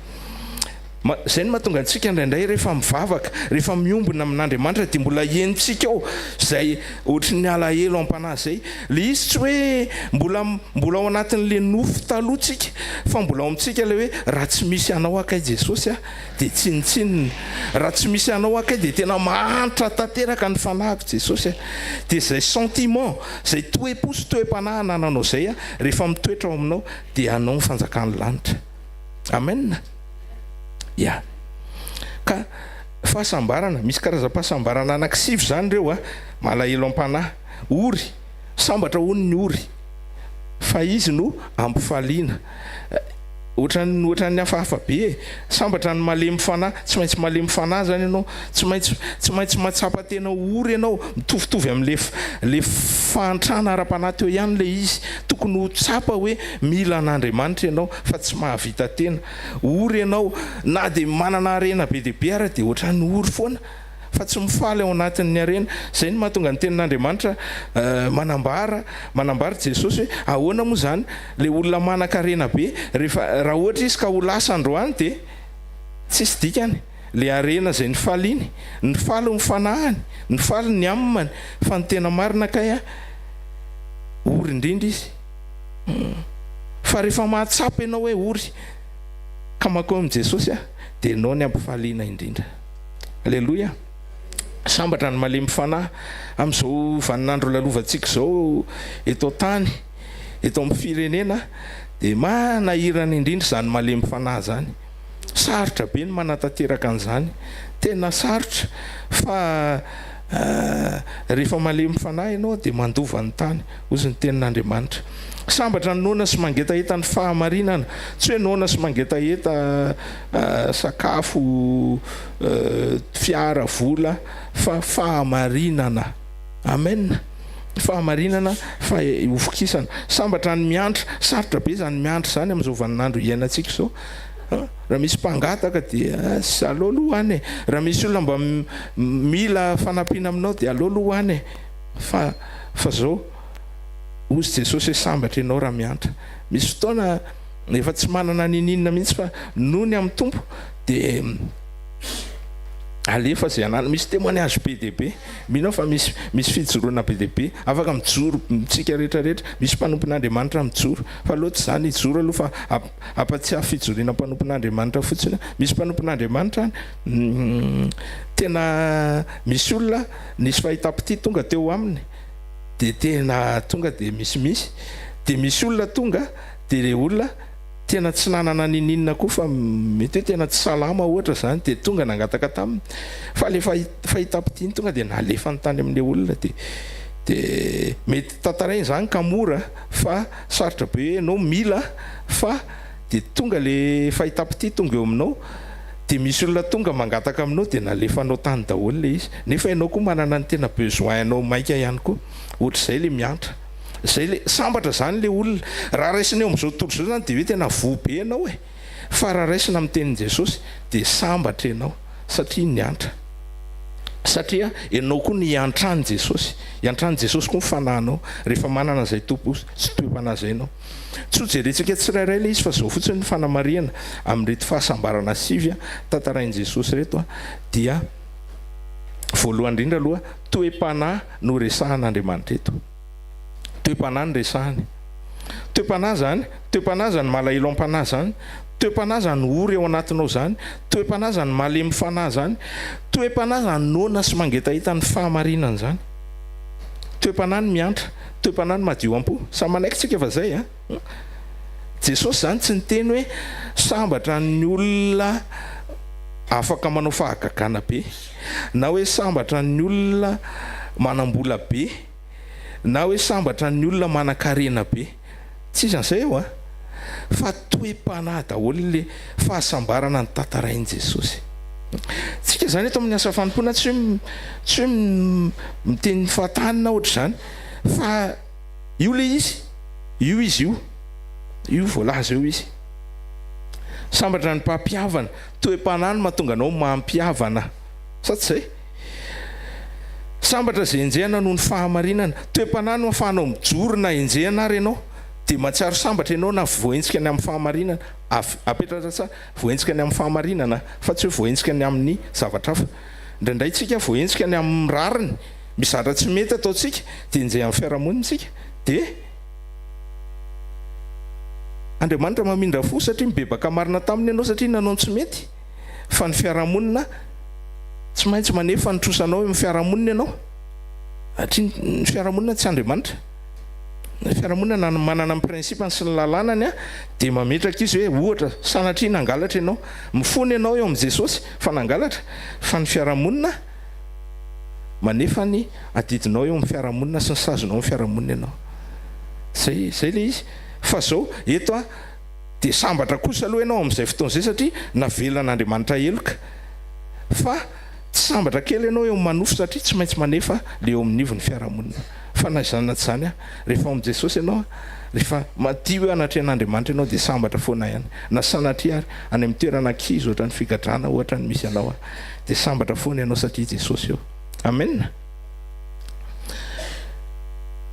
Izay no mahatonga antsika indraindray rehefa mivavaka, rehefa miombona amin'Andriamanitra dia mbola henontsika ao izay ohatry ny alahelo am-panahy izay. Ilay izy tsy hoe mbola mbola ao anatin'ilay nofy taloha tsika fa mbola ao amintsika ilay hoe raha tsy misy anao aho kay Jesosy a dia tsinontsinona, raha tsy misy anao aho kay dia tena mahantra tanteraka ny fanahiko Jesosy a. Dia izay sentiment, izay toe-po sy toe-panahy anananao izay a, rehefa mitoetra ao aminao dia anao ny fanjakan'ny lanitra. Amen. Ya. Ka fahasambarana, misy karazam-pahasambarana anankisivy izany ireo a, malahelo am-panahy, ory, sambatra hono ny ory fa izy no ampifaliana. Ohatran'ny ohatran'ny hafahafa be e. Sambatra ny malemy fanahy, tsy maintsy malemy fanahy izany ianao, tsy maintsy tsy maintsy mahatsapa tena ho ory ianao, mitovitovy amin'ilay ilay fahantrana ara-panahy teo ihany ilay izy. Tokony ho tsapa hoe mila an'Andriamanitra ianao fa tsy mahavita tena. Ory ianao na dia manana harena be dia be ara dia ohatran'ny ory foana fa tsy mifaly ao anatin'ny harena. Izay no mahatonga ny tenin'Andriamanitra manambara, manambara Jesosy hoe ahoana moa izany ilay olona manan-karena be rehefa raha ohatra izy ka ho lasa androany dia tsisy dikany ilay harena izay nifaliany, nifaly ny fanahiny, nifaly ny aminy fa ny tena marina kay ory indrindra izy. Fa rehefa mahatsapa ianao hoe ory ka mankao amin'i Jesosy aho dia ianao ny ampifaliana indrindra. Aleloia! Sambatra ny malemy fanahy amin'izao vaninandro lalovantsika izao eto an-tany, eto amin'ny firenena dia manahirana indrindra izany malemy fanahy izany. Sarotra be ny manatanteraka an'izany. Tena sarotra fa. Rehefa malemy fanahy ianao dia mandova ny tany, hozy ny tenin'Andriamanitra. Sambatra ny noana sy mangetaheta ny fahamarinana. Tsy hoe noana sy mangetaheta sakafo, fiara, vola, fa fahamarinana. Amen. Fahamarinana fa hovokisana. Sambatra ny miantra. Sarotra be izany miantra izany amin'izao vaninandro iainantsika izao. Raha misy mpangataka dia aleo aloha any e. Raha misy olona mba mila fanampiana aminao dia aleo aloha any e. Fa fa zao, hozy Jesosy hoe sambatra ianao raha miantra. Misy fotoana efa tsy manana niniana mihitsy fa nony amin'ny Tompo dia alefa izay ananana. Misy témoignage be dia be. Mino aho fa misy misy fijoroana be dia be. Afaka mijoro tsika rehetra rehetra. Misy mpanompon'Andriamanitra mijoro. Fa aleo tsy izany hijoro aloha fa Ampatsiahy fijoriana mpanompon'Andriamanitra fotsiny aho. Misy mpanompon'Andriamanitra any, tena misy olona nisy fahitam-pitia tonga teo aminy, dia tena tonga dia misimisy, dia misy olona tonga dia ilay olona tena tsy nanana niniana koa fa mety hoe tena tsy salama ohatra izany, dia tonga nangataka taminy, fa ilay fahitam-pitia iny tonga dia nalefany tany amin'ilay olona, dia dia mety tantaraina izany ka mora fa Sarotra be hoe enao mila fa de tonga le fahitam-pitia tonga eo aminao de misy olona tonga mangataka aminao de nalefanao tany daholo le izy nefa enao koa manana ny tena besoin anao maika ihany koa ohatr'izay le miantra zay le sambatra zany le olona raha raisina eo amin'izao tontolo izao zany de hoe tena voa be enao e fa raha raisina amin'ny tenin'i Jesosy de sambatra enao satria niantra Satria ianao koa no iantran'i Jesosy. Iantran'i Jesosy koa ny fanahinao rehefa manana izay Tompo sy toe-panahy izay ianao. Tsy ho jerentsika tsirairay ilay izy fa izao fotsiny ny fanamarihana amin'ireto fahasambarana sivy tantarain'i Jesosy ireto dia voalohany indrindra aloha toe-panahy no resahan'Andriamanitra eto. Toe-panahy no resahany. Toe-panahy izany, toe-panahy izany malahelo am-panahy izany, toe-panahy izany ory ao anatinao izany, toe-panahy izany malemy fanahy izany, toe-panahy izany noana sy mangetaheta ny fahamarinana izany. Toe-panahy ny miantra, toe-panahy ny madio am-po. Samy manaiky tsika fa izay an. Jesosy izany tsy niteny hoe sambatra ny olona afaka manao fahagagana be, na hoe sambatra ny olona manam-bola be. Na hoe sambatra ny olona manankarena be. Tsy izy an'izay eo an! Fa toe-panahy daholo ilay fahasambarana notantarain'i Jesosy. Tsika izany eto amin'ny asa fanompoana tsy hoe tsy hoe miteny fahatany na ohatr'izany fa io ilay izy, io izy io, io voalaza eo izy. Sambatra ny mpampihavana, toe-panahy no mahatonga anao mampihavana. Sa tsy izay? Sambatra izay enjehina noho ny fahamarinana. Toe-panahy no ahafahanao mijoro na enjehina ary ianao. Dia mahatsiaro sambatra ianao na voahenjika ny amin'ny fahamarinana. Avy, apetraka tsara, voahenjika ny amin'ny fahamarinana fa tsy hoe voahenjika ny amin'ny zavatra hafa. Indraindray tsika voahenjika ny amin'ny rariny, misy zavatra tsy mety ataontsika dia enjehan'ny fiarahamonina isika. Dia Andriamanitra mamindra fo satria mibebaka marina taminy ianao satria nanao ny tsy mety. Fa ny fiarahamonina, tsy maintsy manefa ny trosanao eo amin'ny fiarahamonina ianao, satria ny fiarahamonina tsy Andriamanitra. Ny fiarahamonina na manana ny principe-ny sy ny lalànany dia mametraka izy hoe ohatra sanatria nangalatra ianao, mifona ianao eo amin'i Jesosy fa nangalatra, fa ny fiarahamonina manefa ny adidinao eo amin'ny fiarahamonina sy ny sazinao amin'ny fiarahamonina ianao. Zay, zay ilay izy. Fa zao, eto an, Dia sambatra kosa aloha ianao amin'izay fotoana izay satria navelan'Andriamanitra heloka. Fa tsy sambatra kely ianao eo amin'ny manofy satria tsy maintsy manefa ilay eo amin'ny nivon'ny fiarahamonina. Fa na izany na tsy izany, rehefa ao amin'i Jesosy ianao, rehefa madio eo anatrehan'Andriamanitra ianao dia sambatra foana ihany. Na sanatria ary any amin'ny toerana ankizy ohatran'ny figadrana ohatra ny misy anao, dia sambatra foana ianao satria Jesosy eo. Amen.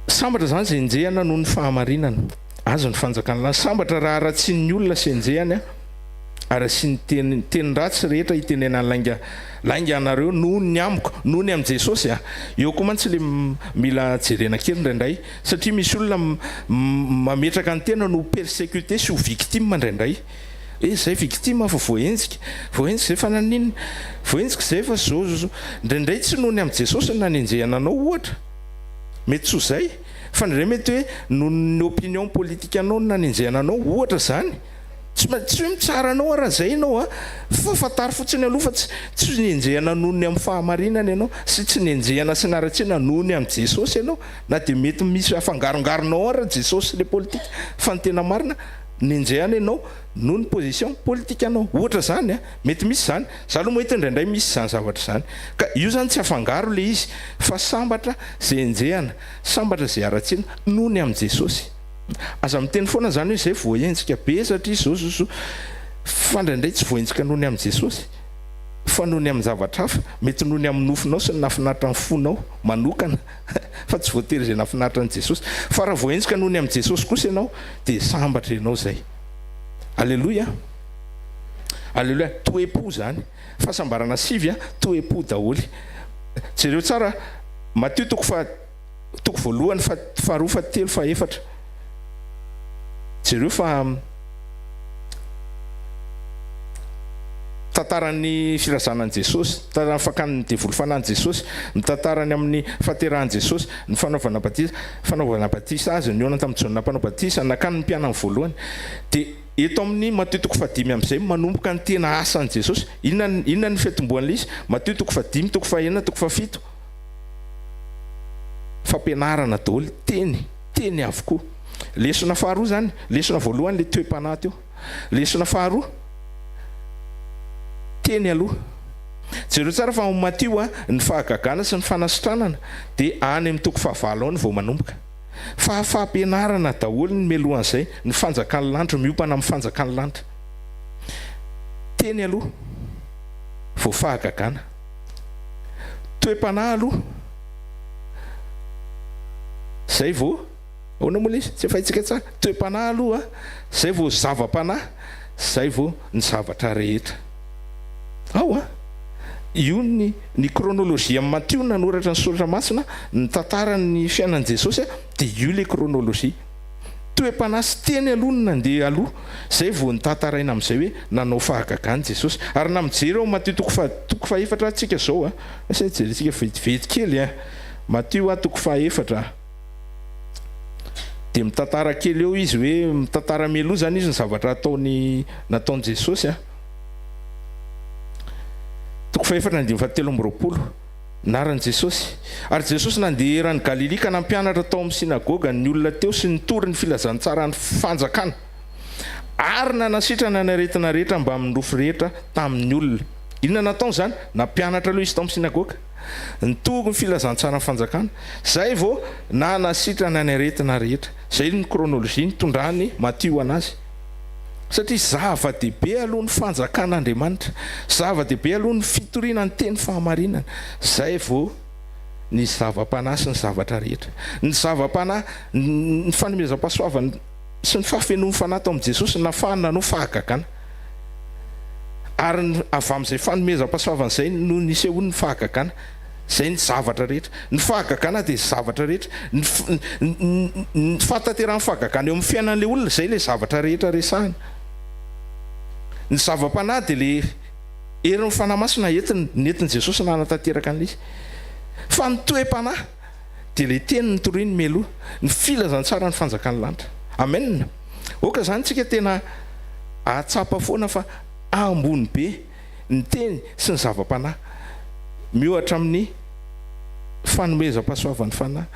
Sambatra izany izay enjehina noho ny fahamarinana. Azy ny fanjakan'ny lanitra. Sambatra raha haratsian'ny olona sy enjehany ary asiany teny teny ratsy rehetra hitenenany lainga lainga anareo noho ny amiko, noho ny amin'i Jesosy a! Eo koa mantsy le mila jerena kely indraindray satria misy olona mametraka ny tenany ho persecuté sy ho victime indraindray. Hoe zay victime fa voahenjika, voahenjika zay fa naninona, voahenjika zay fa zao zao zao. Indraindray tsy noho ny amin'i Jesosy no nanenjehana anao ohatra. Mety tsy ho zay. Fa indraindray mety hoe noho ny opinion politique anao no nanenjehana anao, ohatra izany. Tsy tsy hoe mitsara anao aho raha izay ianao a, fa fantaro fotsiny aloha fa tsy tsy nenjehana noho ny amin'ny fahamarinana ianao sy tsy nenjehana sy naratsiana noho ny amin'i Jesosy ianao, na dia mety misy afangarongaronao ara Jesosy sy le politika fa ny tena marina nenjehana ianao noho ny position politikanao. Ohatra izany a, mety misy izany, za aloha mahita indraindray misy izany zavatra izany. Ka io izany tsy afangaro le izy fa sambatra izay enjehana, sambatra izay haratsiana noho ny amin'i Jesosy. Aza miteny foana zany hoe zay voahenjika be satria zao zao zao fa indraindray tsy voahenjika noho ny amin'i Jesosy fa noho ny amin'ny zavatra hafa, mety noho ny amin'ny nofinao sy ny nahafinaritra ny fonao manokana fa tsy voatery izay nahafinaritra an'i Jesosy. Fa raha voahenjika noho ny amin'i Jesosy kosa ianao dia sambatra ianao zay. Aleloia! Aleloia! Toe-po zany. Fahasambarana sivy a, toe-po daholo. Jereo tsara Matio toko faha. Toko voalohany fa faharoa fahatelo fahefatra. Jereo fa tantaran'ny firazanan'i Jesosy, tantaran'ny fakan'ny devoly fanahy an'i Jesosy, ny tantarany amin'ny fahaterahan'i Jesosy, ny fanaovana batisa, fanaovana batisa azy, nihaona tamin'i Jaona mpanao batisa, nakany ny mpianany voalohany. Dia eto amin'ny Matio toko fahadimy amin'izay manomboka ny tena asan'i Jesosy. Inona inona ny fiatombohan'ilay izy? Matio toko fahadimy, toko fahenina, toko fahafito. Fampianarana daholo, teny, teny avokoa. Lesona faharoa izany, lesona voalohany ilay toe-panahy teo. Lesona faharoa, teny aloha. Jereo tsara fa ao Matio a, ny fahagagana sy ny fanasitranana dia any amin'ny toko fahavalo any vao manomboka. Fa fampianarana daholo ny mialohan'izay, ny fanjakan'ny lanitra, miompana amin'ny fanjakan'ny lanitra. Teny aloha vao fahagagana. Toe-panahy aloha zay vao ahoana moa ilay izy? Tsy efa haintsika tsara. Toe-panahy aloha zay vao zava-panahy, zay vao ny zavatra rehetra. Ao an! Io ny ny chronologie amin'i Matio nanoratra ny soratra masina, ny tantaran'ny fiainan'i Jesosy dia io ilay chronologie. Toe-panahy sy teny aloha no nandeha aloha, izay vao notantaraina amin'izay hoe nanao fahagagana Jesosy. Ary na mijery ao Matio toko faha toko fahefatra ary tsika izao a, asa jerentsika vetivety kely a, Matio a toko fahefatra dia mitantara kely eo izy hoe mitantara mialoha izany izy ny zavatra ataony nataon'i Jesosy a. Toko fahefatra andininy fahatelo amby 20. Anaran'i Jesosy. Ary Jesosy nandeha eran'i Galilia ka nampianatra tao amin'ny synagoga ny olona teo sy nitory ny filazantsaran'ny fanjakana, ary nanasitrana ny aretina rehetra mbamin'ny rofy rehetra tamin'ny olona. Inona nataony izany? Nampianatra aloha izy tao amin'ny synagoga, nitory ny filazantsaran'ny fanjakana, izay vao nanasitrana ny aretina rehetra. Izay ny chronologie nitondran'i Matio anazy. Satria zava-dehibe aloha ny fanjakan'Andriamanitra, zava-dehibe aloha ny fitoriana ny teny fahamarinana, zay vao ny zava-panahy sy ny zavatra rehetra. Ny zava-panahy, ny fanomezam-pahasoavana sy ny fahafenoan'ny fanahy tao amin'i Jesosy no nahafahany nanao fahagagana. Ary ny avy amin'izay fanomezam-pahasoavana izay no nisehoan'ny fahagagana. Izay ny zavatra rehetra. Ny fahagagana dia zavatra rehetra. Ny ny fahatanterahan'ny fahagagana eo amin'ny fiainan'ilay olona, izay ilay zavatra rehetra resahina. Ny zava-panahy dia ilay herin'ny Fanahy Masina entiny, nentin'i Jesosy nanatanteraka an'ilay izy. Fa ny toe-panahy dia ilay teny notoriny mialoha, ny filazantsaran'ny fanjakan'ny lanitra. Amen. Aoka izany tsika tena hahatsapa foana fa ambony be. ny teny sy ny zava-panahy, miohatra amin'ny fanomezam-pahasoavan'ny Fanahy,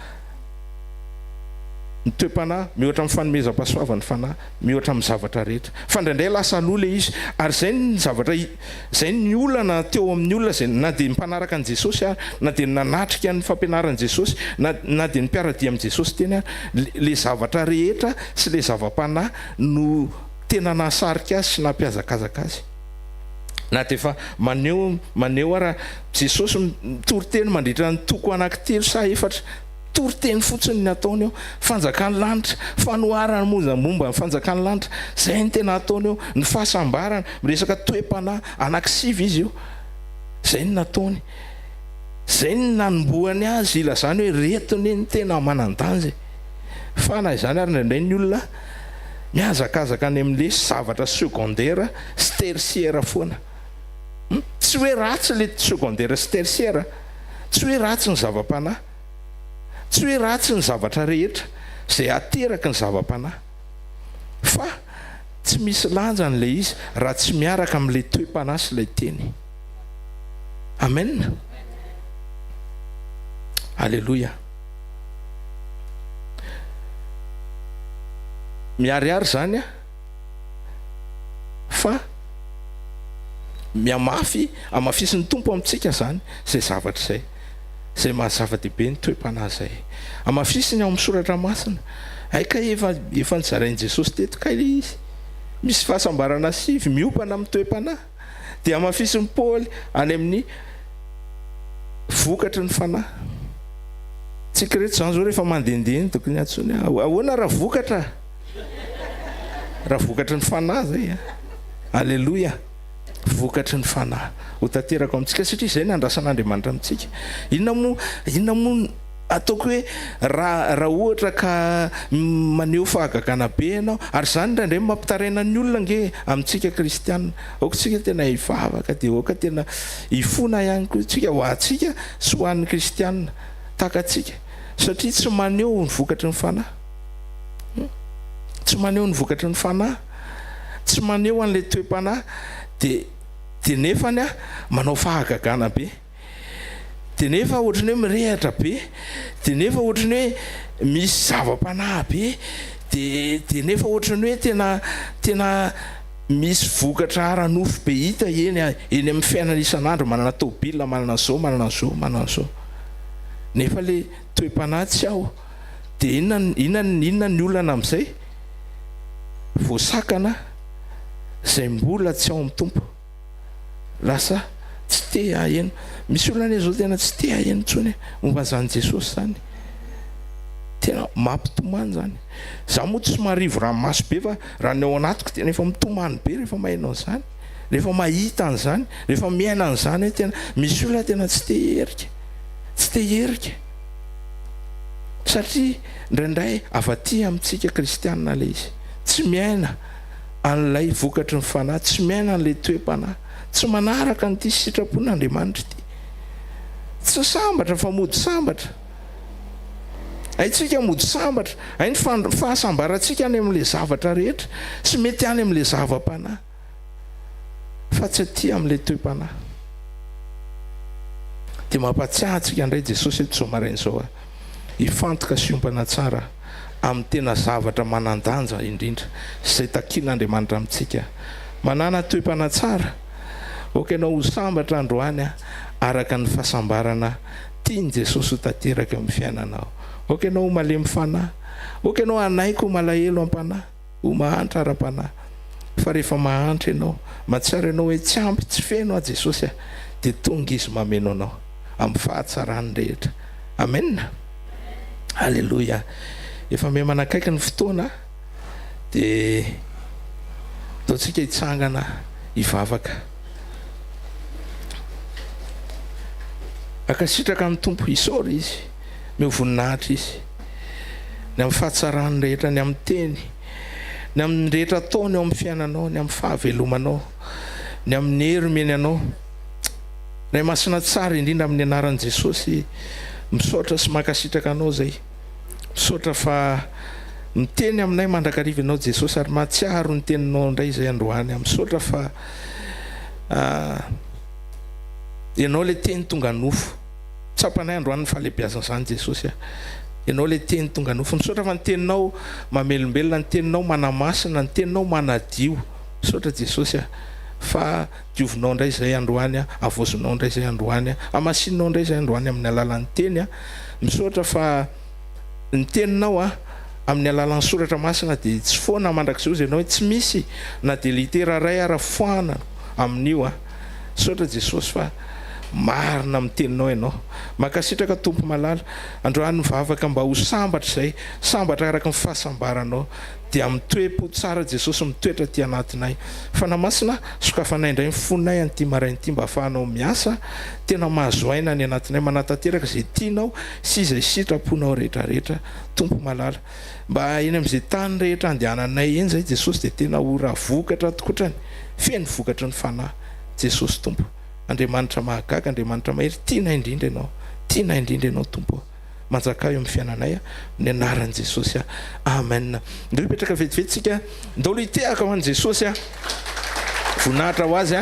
ny toe-panahy, miohatra amin'ny fanomezam-pahasoavan'ny Fanahy, miohatra amin'ny zavatra rehetra. Fa indraindray lasa aloha ilay izy, ary izay ny zavatra, izay ny olana teo amin'ny olona izay na dia ny mpanaraka an'i Jesosy ary, na dia ny nanatrika ny fampianaran'i Jesosy, na na dia ny mpiara-dia amin'i Jesosy teny ary, ilay zavatra rehetra sy ilay zava-panahy no tena nahasarika azy sy nampihazakazaka azy. Na dia efa maneho maneho ara Jesosy mitory teny mandritra ny toko anankitelo sa efatra, toriteny fotsiny ny ataony eo, fanjakan'ny lanitra, fanoharana moa momba ny fanjakan'ny lanitra, zay ny tena ataony eo, ny fahasambarana, miresaka toe-panahy anankisivy izy io, zay ny nataony, zay ny nanombohany azy ilazany hoe reto anie ny tena manan-danja e, fa na izany ary indraindray ny olona Mihazakazaka any amin'le zavatra secondaire sy tertiaire foana. Hum, tsy hoe ratsy le secondaire sy tertiaire, tsy hoe ratsy ny zava-panahy, tsy hoe ratsy ny zavatra rehetra izay ateraky ny zava-panahy. Fa. Tsy misy lanjany ilay izy raha tsy miaraka amin'ilay toe-panahy sy ilay teny. Amen. Aleloia. Miharihary izany fa mihamafy, hamafisin'ny Tompo amintsika izany izay zavatra izay. Izay maha zava-dehibe ny toe-panahy izay. Hamafisiny ao amin'ny soratra masina. Hay kay efa efa nozarain'i Jesosy teto kay ilay izy. Misy fahasambarana sivy miompana amin'ny toe-panahy. Dia hamafisin'i Paoly any amin'ny vokatry ny fanahy. Tsika rehetra izany izao rehefa mandehandeha eny tokony antsoiny hoe ahoana raha vokatra? Raha vokatry ny fanahy izay a. Aleloia. Vokatry ny fanahy. Ho tanteraka ao amintsika satria izay no andrasan'Andriamanitra amintsika. Inona moa inona moa Ataoko hoe raha raha ohatra ka maneho fahagagana be ianao, ary izany indraindray no mampitaraina ny olona ange amintsika kristiana, aoka isika tena hivavaka dia aoka tena hifona ihany koa isika ho antsika sy ho an'ny kristiana tahaka antsika satria tsy maneho ny vokatry ny fanahy, tsy maneho ny vokatry ny fanahy, tsy maneho an'ilay toe-panahy dia dia nefany manao fahagagana be. Dia nefa ohatran'ny hoe mirehatra be, dia nefa ohatran'ny hoe misy zava-panahy be, dia dia nefa ohatran'ny hoe tena tena misy vokatra ara-nofo be hita eny eny amin'ny fiainana isan'andro, manana tôbila, manana an'izao, manana an'izao, manana an'izao. Nefa le toe-panahy tsy ao. Dia inona inona inona ny olana amin'izay? Voasakana izay mbola tsy ao amin'ny Tompo. Lasa tsy te haheno. Misy olona anie zao tena tsy te haheno intsony e, momba an'izany Jesosy zany. Tena mampitomany zany. Za moa tsy marivo ranomaso be fa raha ny ao anatiko tena efa mitomany be rehefa maheno an'izany, rehefa mahita an'izany, rehefa miaina an'izany hoe tena misy olona tena tsy te hiherika, tsy te hiherika. Satria indraindray avy aty amintsika kristianina ilay izy. Tsy miaina. an'ilay vokatry ny Fanahy, tsy miaina an'ilay toe-panahy, tsy manaraka an'ity sitrapon'Andriamanitra ity. Tsy sambatra fa mody sambatra. Haintsika mody sambatra, hay ny fahasambarantsika any amin'ilay zavatra rehetra sy mety any amin'ilay zava-panahy, fa tsy aty amin'ilay toe-panahy. Dia mampahatsiahy antsika indray Jesosy eto izao maraina izao. Hifantoka sy hiompana tsara amin'ny tena zavatra manan-danja indrindra izay takin'Andriamanitra amintsika. Manàna toe-panahy tsara. Aoka ianao ho sambatra androany araka ny fahasambarana tian'i Jesosy ho tanteraka eo amin'ny fiainanao. Aoka ianao ho malemy fanahy. Aoka ianao hanaiky ho malahelo am-panahy. Ho mahantra ara-panahy. Fa rehefa mahantra ianao, mahatsiaro ianao hoe tsy ampy, tsy feno aho Jesosy a, dia tonga Izy mameno anao amin'ny fahatsarany rehetra. Amen! Aleloia! Efa miha manakaiky ny fotoana dia ataontsika hitsangana hivavaka. Ankasitraka ny Tompo, isaory Izy. Omeo voninahitra Izy. Ny amin'ny fahatsarany rehetra, ny amin'ny teny, ny amin'ny rehetra ataony eo amin'ny fiainanao, ny amin'ny fahavelomanao, ny amin'ny hery omeny anao. Ray Masina tsara indrindra amin'ny anaran'i Jesosy, misaotra sy mankasitraka anao izay. Misaotra fa miteny aminay mandrakariva ianao Jesosy ary mahatsiaro ny teninao indray izay androany. Misaotra fa ianao ilay teny tonga nofo. Tsapanay androany ny fahalehibiazan'izany Jesosy a! Ianao ilay Teny tonga nofo. Misaotra fa ny Teninao mamelombelona, ny Teninao manamasina, ny Teninao manadio. Misaotra Jesosy a! Fa diovinao indray izay androany a, havaozinao indray izay androany a, hamasininao indray izay androany amin'ny alalan'ny Teny a. Misaotra fa ny Teninao a, amin'ny alalan'ny Soratra Masina dia tsy foana mandrakizay hozy Ianao hoe tsy misy na dia litera iray ara foana amin'io a. Misaotra Jesosy fa marina amin'ny teninao ianao. Mankasitraka Tompo malala. Androany mivavaka mba ho sambatra izay, sambatra araka ny fahasambaranao. Dia amin'ny toe-po tsara Jesosy mitoetra aty anatinay. Fanahy Masina, sokafanay indray ny fonay an'ity maraina ity mba afahanao miasa tena mahazo aina any anatinay, manatanteraka izay tianao sy izay sitraponao rehetra rehetra Tompo malala. Mba eny amin'izay tany rehetra andehananay eny izay Jesosy dia tena ho ravokatra tokotrany. Feno vokatry ny Fanahy Jesosy Tompo. Andriamanitra mahagaga, Andriamanitra mahery, tianay indrindra Ianao. Tianay indrindra Ianao Tompo ô. Manjakà eo amin'ny fiainanay amin'ny anaran'i Jesosy. Amen. Ndao hipetraka vetivety tsika. Ndao aloha hitehaka ho an'i Jesosy. Voninahitra ho azy.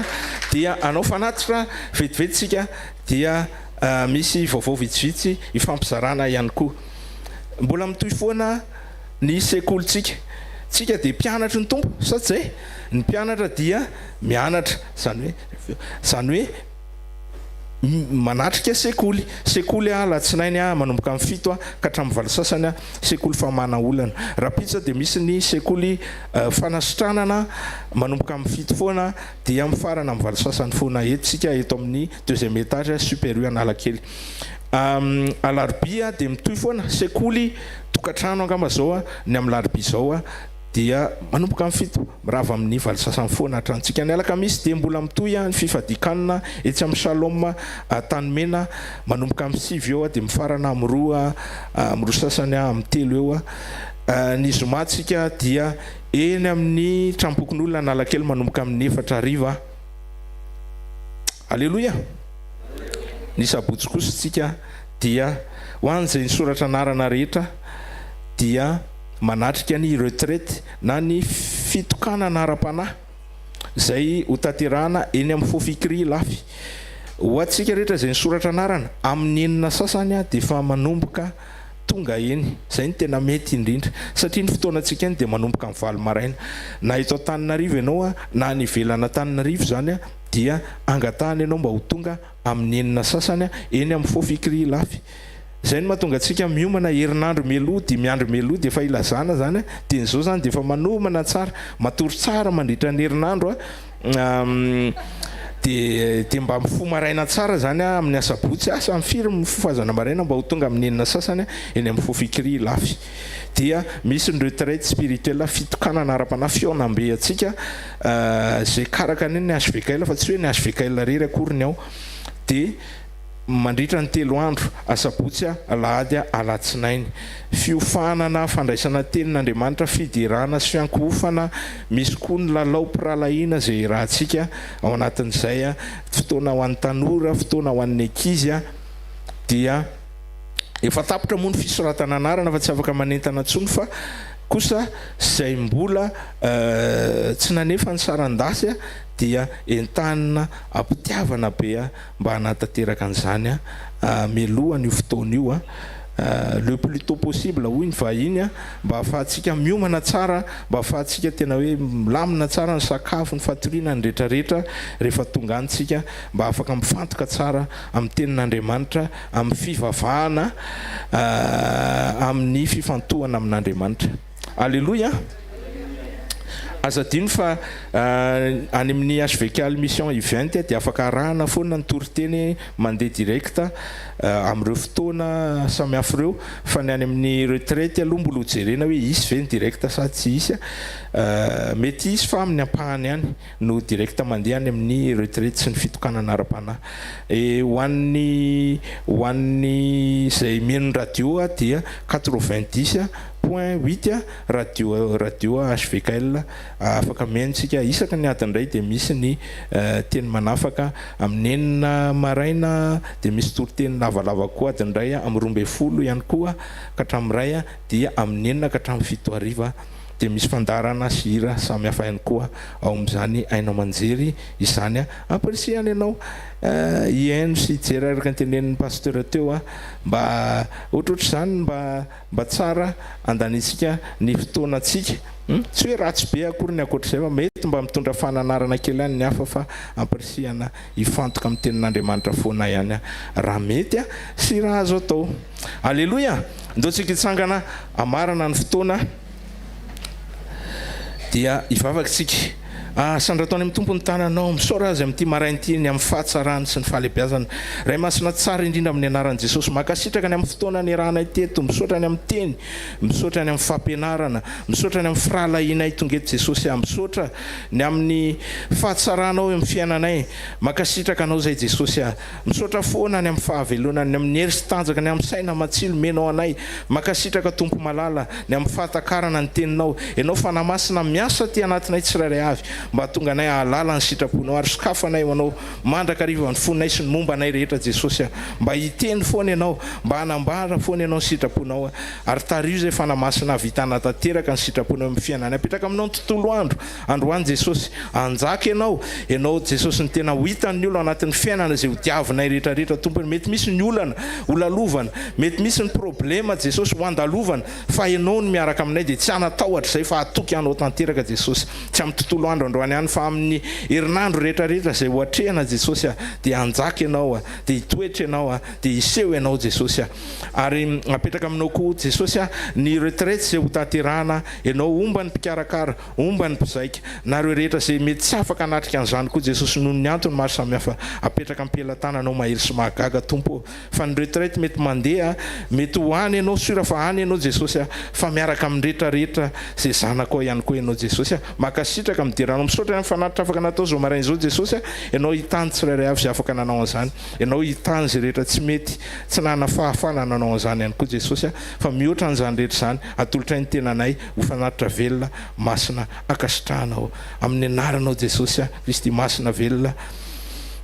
Dia hanao fanatitra vetivety tsika dia misy vaovao vitsivitsy hifampizarana ihany koa. Mbola mitohy foana ny sekolintsika. Tsika dia mpianatry ny Tompo, sa tsy izay? Ny mpianatra dia mianatra, izany hoe, izany hoe manatrika sekoly. Sekoly alatsinainy manomboka amin'ny 7 ka hatramin'ny 8 sasany, sekoly famahana olana. Rahampitso dia misy ny sekoly fanasitranana manomboka amin'ny 7 foana dia mifarana amin'ny 8 sasany foana eto isika eto amin'ny deuxième étage Super U Analakely. Alarobia dia mitohy foana sekoly tokantrano angamba zao ny amin'ny larobia izao dia manomboka amin'ny 7 mirava amin'ny 8 sasany foana hatrany tsika. Ny alakamisy dia mbola mitohy ny fifadian-kanina etsy amin'ny Shalom Antanimena manomboka amin'ny 9 eo dia mifarana amin'ny 2 amin'ny 2 sasany amin'ny 3 eo. Ny zoma tsika dia eny amin'ny tranompokonolona Analakely manomboka amin'ny 4 hariva. Aleloia! Ny sabotsy kosa tsika dia ho an'izay nisoratra anarana rehetra dia manatrika ny retraite na ny fitokanana ara-panahy izay ho tanterahana eny amin'ny Fofikri Ilafy. Ho antsika rehetra izay nisoratra anarana, amin'ny 6 sasany dia efa manomboka tonga eny. Izay no tena mety indrindra satria ny fotoanantsika eny dia manomboka amin'ny 8 maraina. Na eto Antananarivo ianao na any ivelan'Antananarivo izany dia angatahana ianao mba ho tonga amin'ny 6 sasany eny amin'ny Fofikri Ilafy. Izay no mahatonga antsika miomana herinandro mialoha, dimy andro mialoha dia efa ilazana izany, dieny izao izany dia efa manomana tsara, matory tsara mandritra ny herinandro dia dia mba mifoha maraina tsara izany amin'ny asabotsy, asa amin'ny firy mifofazana maraina mba ho tonga amin'ny 6 sasany eny amin'ny Fofikri Ilafy. Dia misy ny retraite spirituelle, fitokanana ara-panahy, fihaonambe antsika izay karakarain'ny ny HVKL fa tsy hoe ny HVKL irery akory ny ao, dia mandritra ny telo andro, asabotsy, alahady, alatsinainy. Fiofanana, fandraisana tenin'Andriamanitra, fiderana sy fiankohofana, misy koa ny lalao mpirahalahiana izay iarahantsika ao anatin'izay, fotoana ho an'ny tanora, fotoana ho an'ny ankizy, dia efa tapitra moa ny fisoratana anarana fa tsy afaka manentana intsony fa kosa izay mbola tsy nanefa ny saran-dasy dia entanina am-pitiavana be mba hanatanteraka an'izany mialoha an'io fotoana io le plus tôt possible hoy ny vahiny mba hahafahantsika miomana tsara, mba hahafahantsika tena hoe milamina tsara ny sakafo, ny fatoriana, ny rehetrarehetra rehefa tonga any tsika mba afaka mifantoka tsara amin'ny tenin'Andriamanitra, amin'ny fivavahana, amin'ny fifantohana amin'Andriamanitra. Aleloia! Aza adino fa any amin'ny HVKL Mission Event dia afaka arahana foana ny toriteny mandeha direct amin'ireo fotoana samihafa ireo fa ny any amin'ny retraite aloha mbola ho jerena hoe hisy ve ny direct sa tsy hisy. Mety hisy fa amin'ny ampahany ihany no direct mandeha any amin'ny retraite sy ny fitokanana ara-panahy. Ho an'ny ho an'ny izay mihaino ny radio dia 90.8 radio radio HVKL afaka mihaino tsika isaky ny adiny iray dia misy ny teny manafaka amin'ny 6 maraina dia misy toriteny lavalava koa adiny iray amin'ny 12 ihany koa ka hatramin'ny 1 dia amin'ny 6 ka hatramin'ny 7 hariva dia misy fandaharana sy hira samihafa ihany koa ao amin'izany haino aman-jery izany. Ampirisihana ianao hihaino sy hijery araka ny tenenin'ny Pasteur teo mba ohatrohatr'izany mba mba tsara andaniantsika ny fotoanantsika. Tsy hoe ratsy be akory ny ankoatr'izay fa mety mba mitondra fananarana kely ihany ny hafa fa ampirisihana hifantoka amin'ny tenin'Andriamanitra foana ihany raha mety sy raha azo atao. Aleloia! Ndao tsika hitsangana hamarana ny fotoana dia hivavaka tsika. Asandrato any amin'ny Tompo ny tananao, misaora Azy amin'ity maraina ity ny amin'ny fahatsarany sy ny fahalehibiazany. Ray Masina tsara indrindra amin'ny anaran'i Jesosy, mankasitraka ny amin'ny fotoana niarahanay teto, misaotra ny amin'ny teny, misaotra ny amin'ny fampianarana, misaotra ny amin'ny firahalahianay tonga eto Jesosy ah, misaotra ny amin'ny fahatsaranao eo amin'ny fiainanay, mankasitraka Anao izay Jesosy ah. Misaotra foana ny amin'ny fahavelonany, ny amin'ny hery sy tanjaka, ny amin'ny saina matsilo omenao anay. Mankasitraka Tompo malala, ny amin'ny fahatakarana ny Teninao. Ianao Fanahy Masina miasa aty anatinay tsirairay avy. Mba hahatonga anay hahalala ny sitraponao ary sokafanay ho anao mandrakariva ny fonay sy ny momba anay rehetra Jesosy a! Mba hiteny foana Ianao, mba hanambara foana Ianao ny sitraponao ary tariho izay Fanahy Masina hahavita hanatanteraka ny sitraponao eo amin'ny fiainanay. Apetraka aminao ny tontolo andro androany Jesosy. Hanjaka Ianao, Ianao Jesosy no tena ho hitan'ny olona ao anatin'ny fiainana izay ho diavinay rehetra rehetra Tompo. Mety misy ny olana ho lalovana, mety misy ny problema Jesosy ho andalovana fa Ianao no miaraka aminay dia tsy hanatahotra izay fa hatoky Anao tanteraka Jesosy. Tsy amin'ny tontolo andro androany ihany fa amin'ny herinandro rehetra rehetra izay ho atrehana Jesosy a, dia hanjaka Ianao a, dia hitoetra Ianao a, dia hiseho Ianao Jesosy a. Ary apetraka aminao koa Jesosy a, ny retraite izay ho tanterahana, Ianao homba ny mpikarakara, homba ny mpizaika, na ireo rehetra izay mety tsy afaka hanatrika an'izany koa Jesosy noho ny antony maro samihafa, apetraka am-pelatananao mahery sy mahagaga Tompo ô. Fa ny retraite mety mandeha, mety ho any ianao sur fa any ianao Jesosy a, fa miaraka amin'ny rehetra rehetra izay zanakao ihany koa ianao Jesosy a. Mankasitraka, midera anao, misaotra ny fanatitra afaka natao izao maraina izao Jesosy a, ianao hitany tsirairay avy izay afaka nanao an'izany, ianao hitany izay rehetra tsy mety, tsy nanana fahafahana nanao an'izany ihany koa Jesosy a, fa mihoatra an'izany rehetra izany, atolotray ny tenanay ho fanatitra velona, masina, ankasitrahanao, amin'ny anaranao Jesosy a, Kristy masina velona,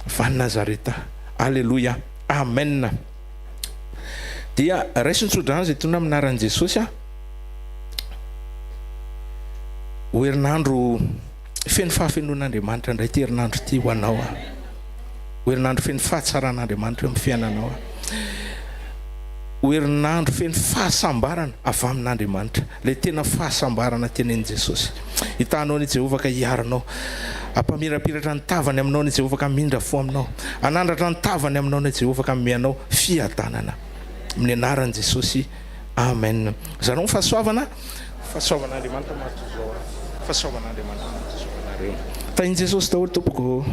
avy any Nazareta. Aleloia. Amen. Dia raiso ny tsodrano izay tonona amin'ny anaran'i Jesosy aho. Ho herinandro feno fahafenoan'Andriamanitra indray ity herinandro ity ho anao aho. Ho herinandro feno fahatsaran'Andriamanitra eo amin'ny fiainanao aho. Ho herinandro feno fahasambarana avy amin'Andriamanitra. Ilay tena fahasambarana tenenin'i Jesosy. Hitahanao anie Jehovah ka hiaro anao. Hampamirapiratra ny tavany aminao anie Jehovah ka hamindra fo aminao. Hanandratra ny tavany aminao anie Jehovah ka hanome anao fiadanana. Amin'ny anaran'i Jesosy. Amen. Zarao ny fahasoavana. Fahasoavan'Andriamanitra mahatozao ahy. Fahasoavan'Andriamanitra mahatozao anareo. Tahin'i Jesosy daholo tompoko.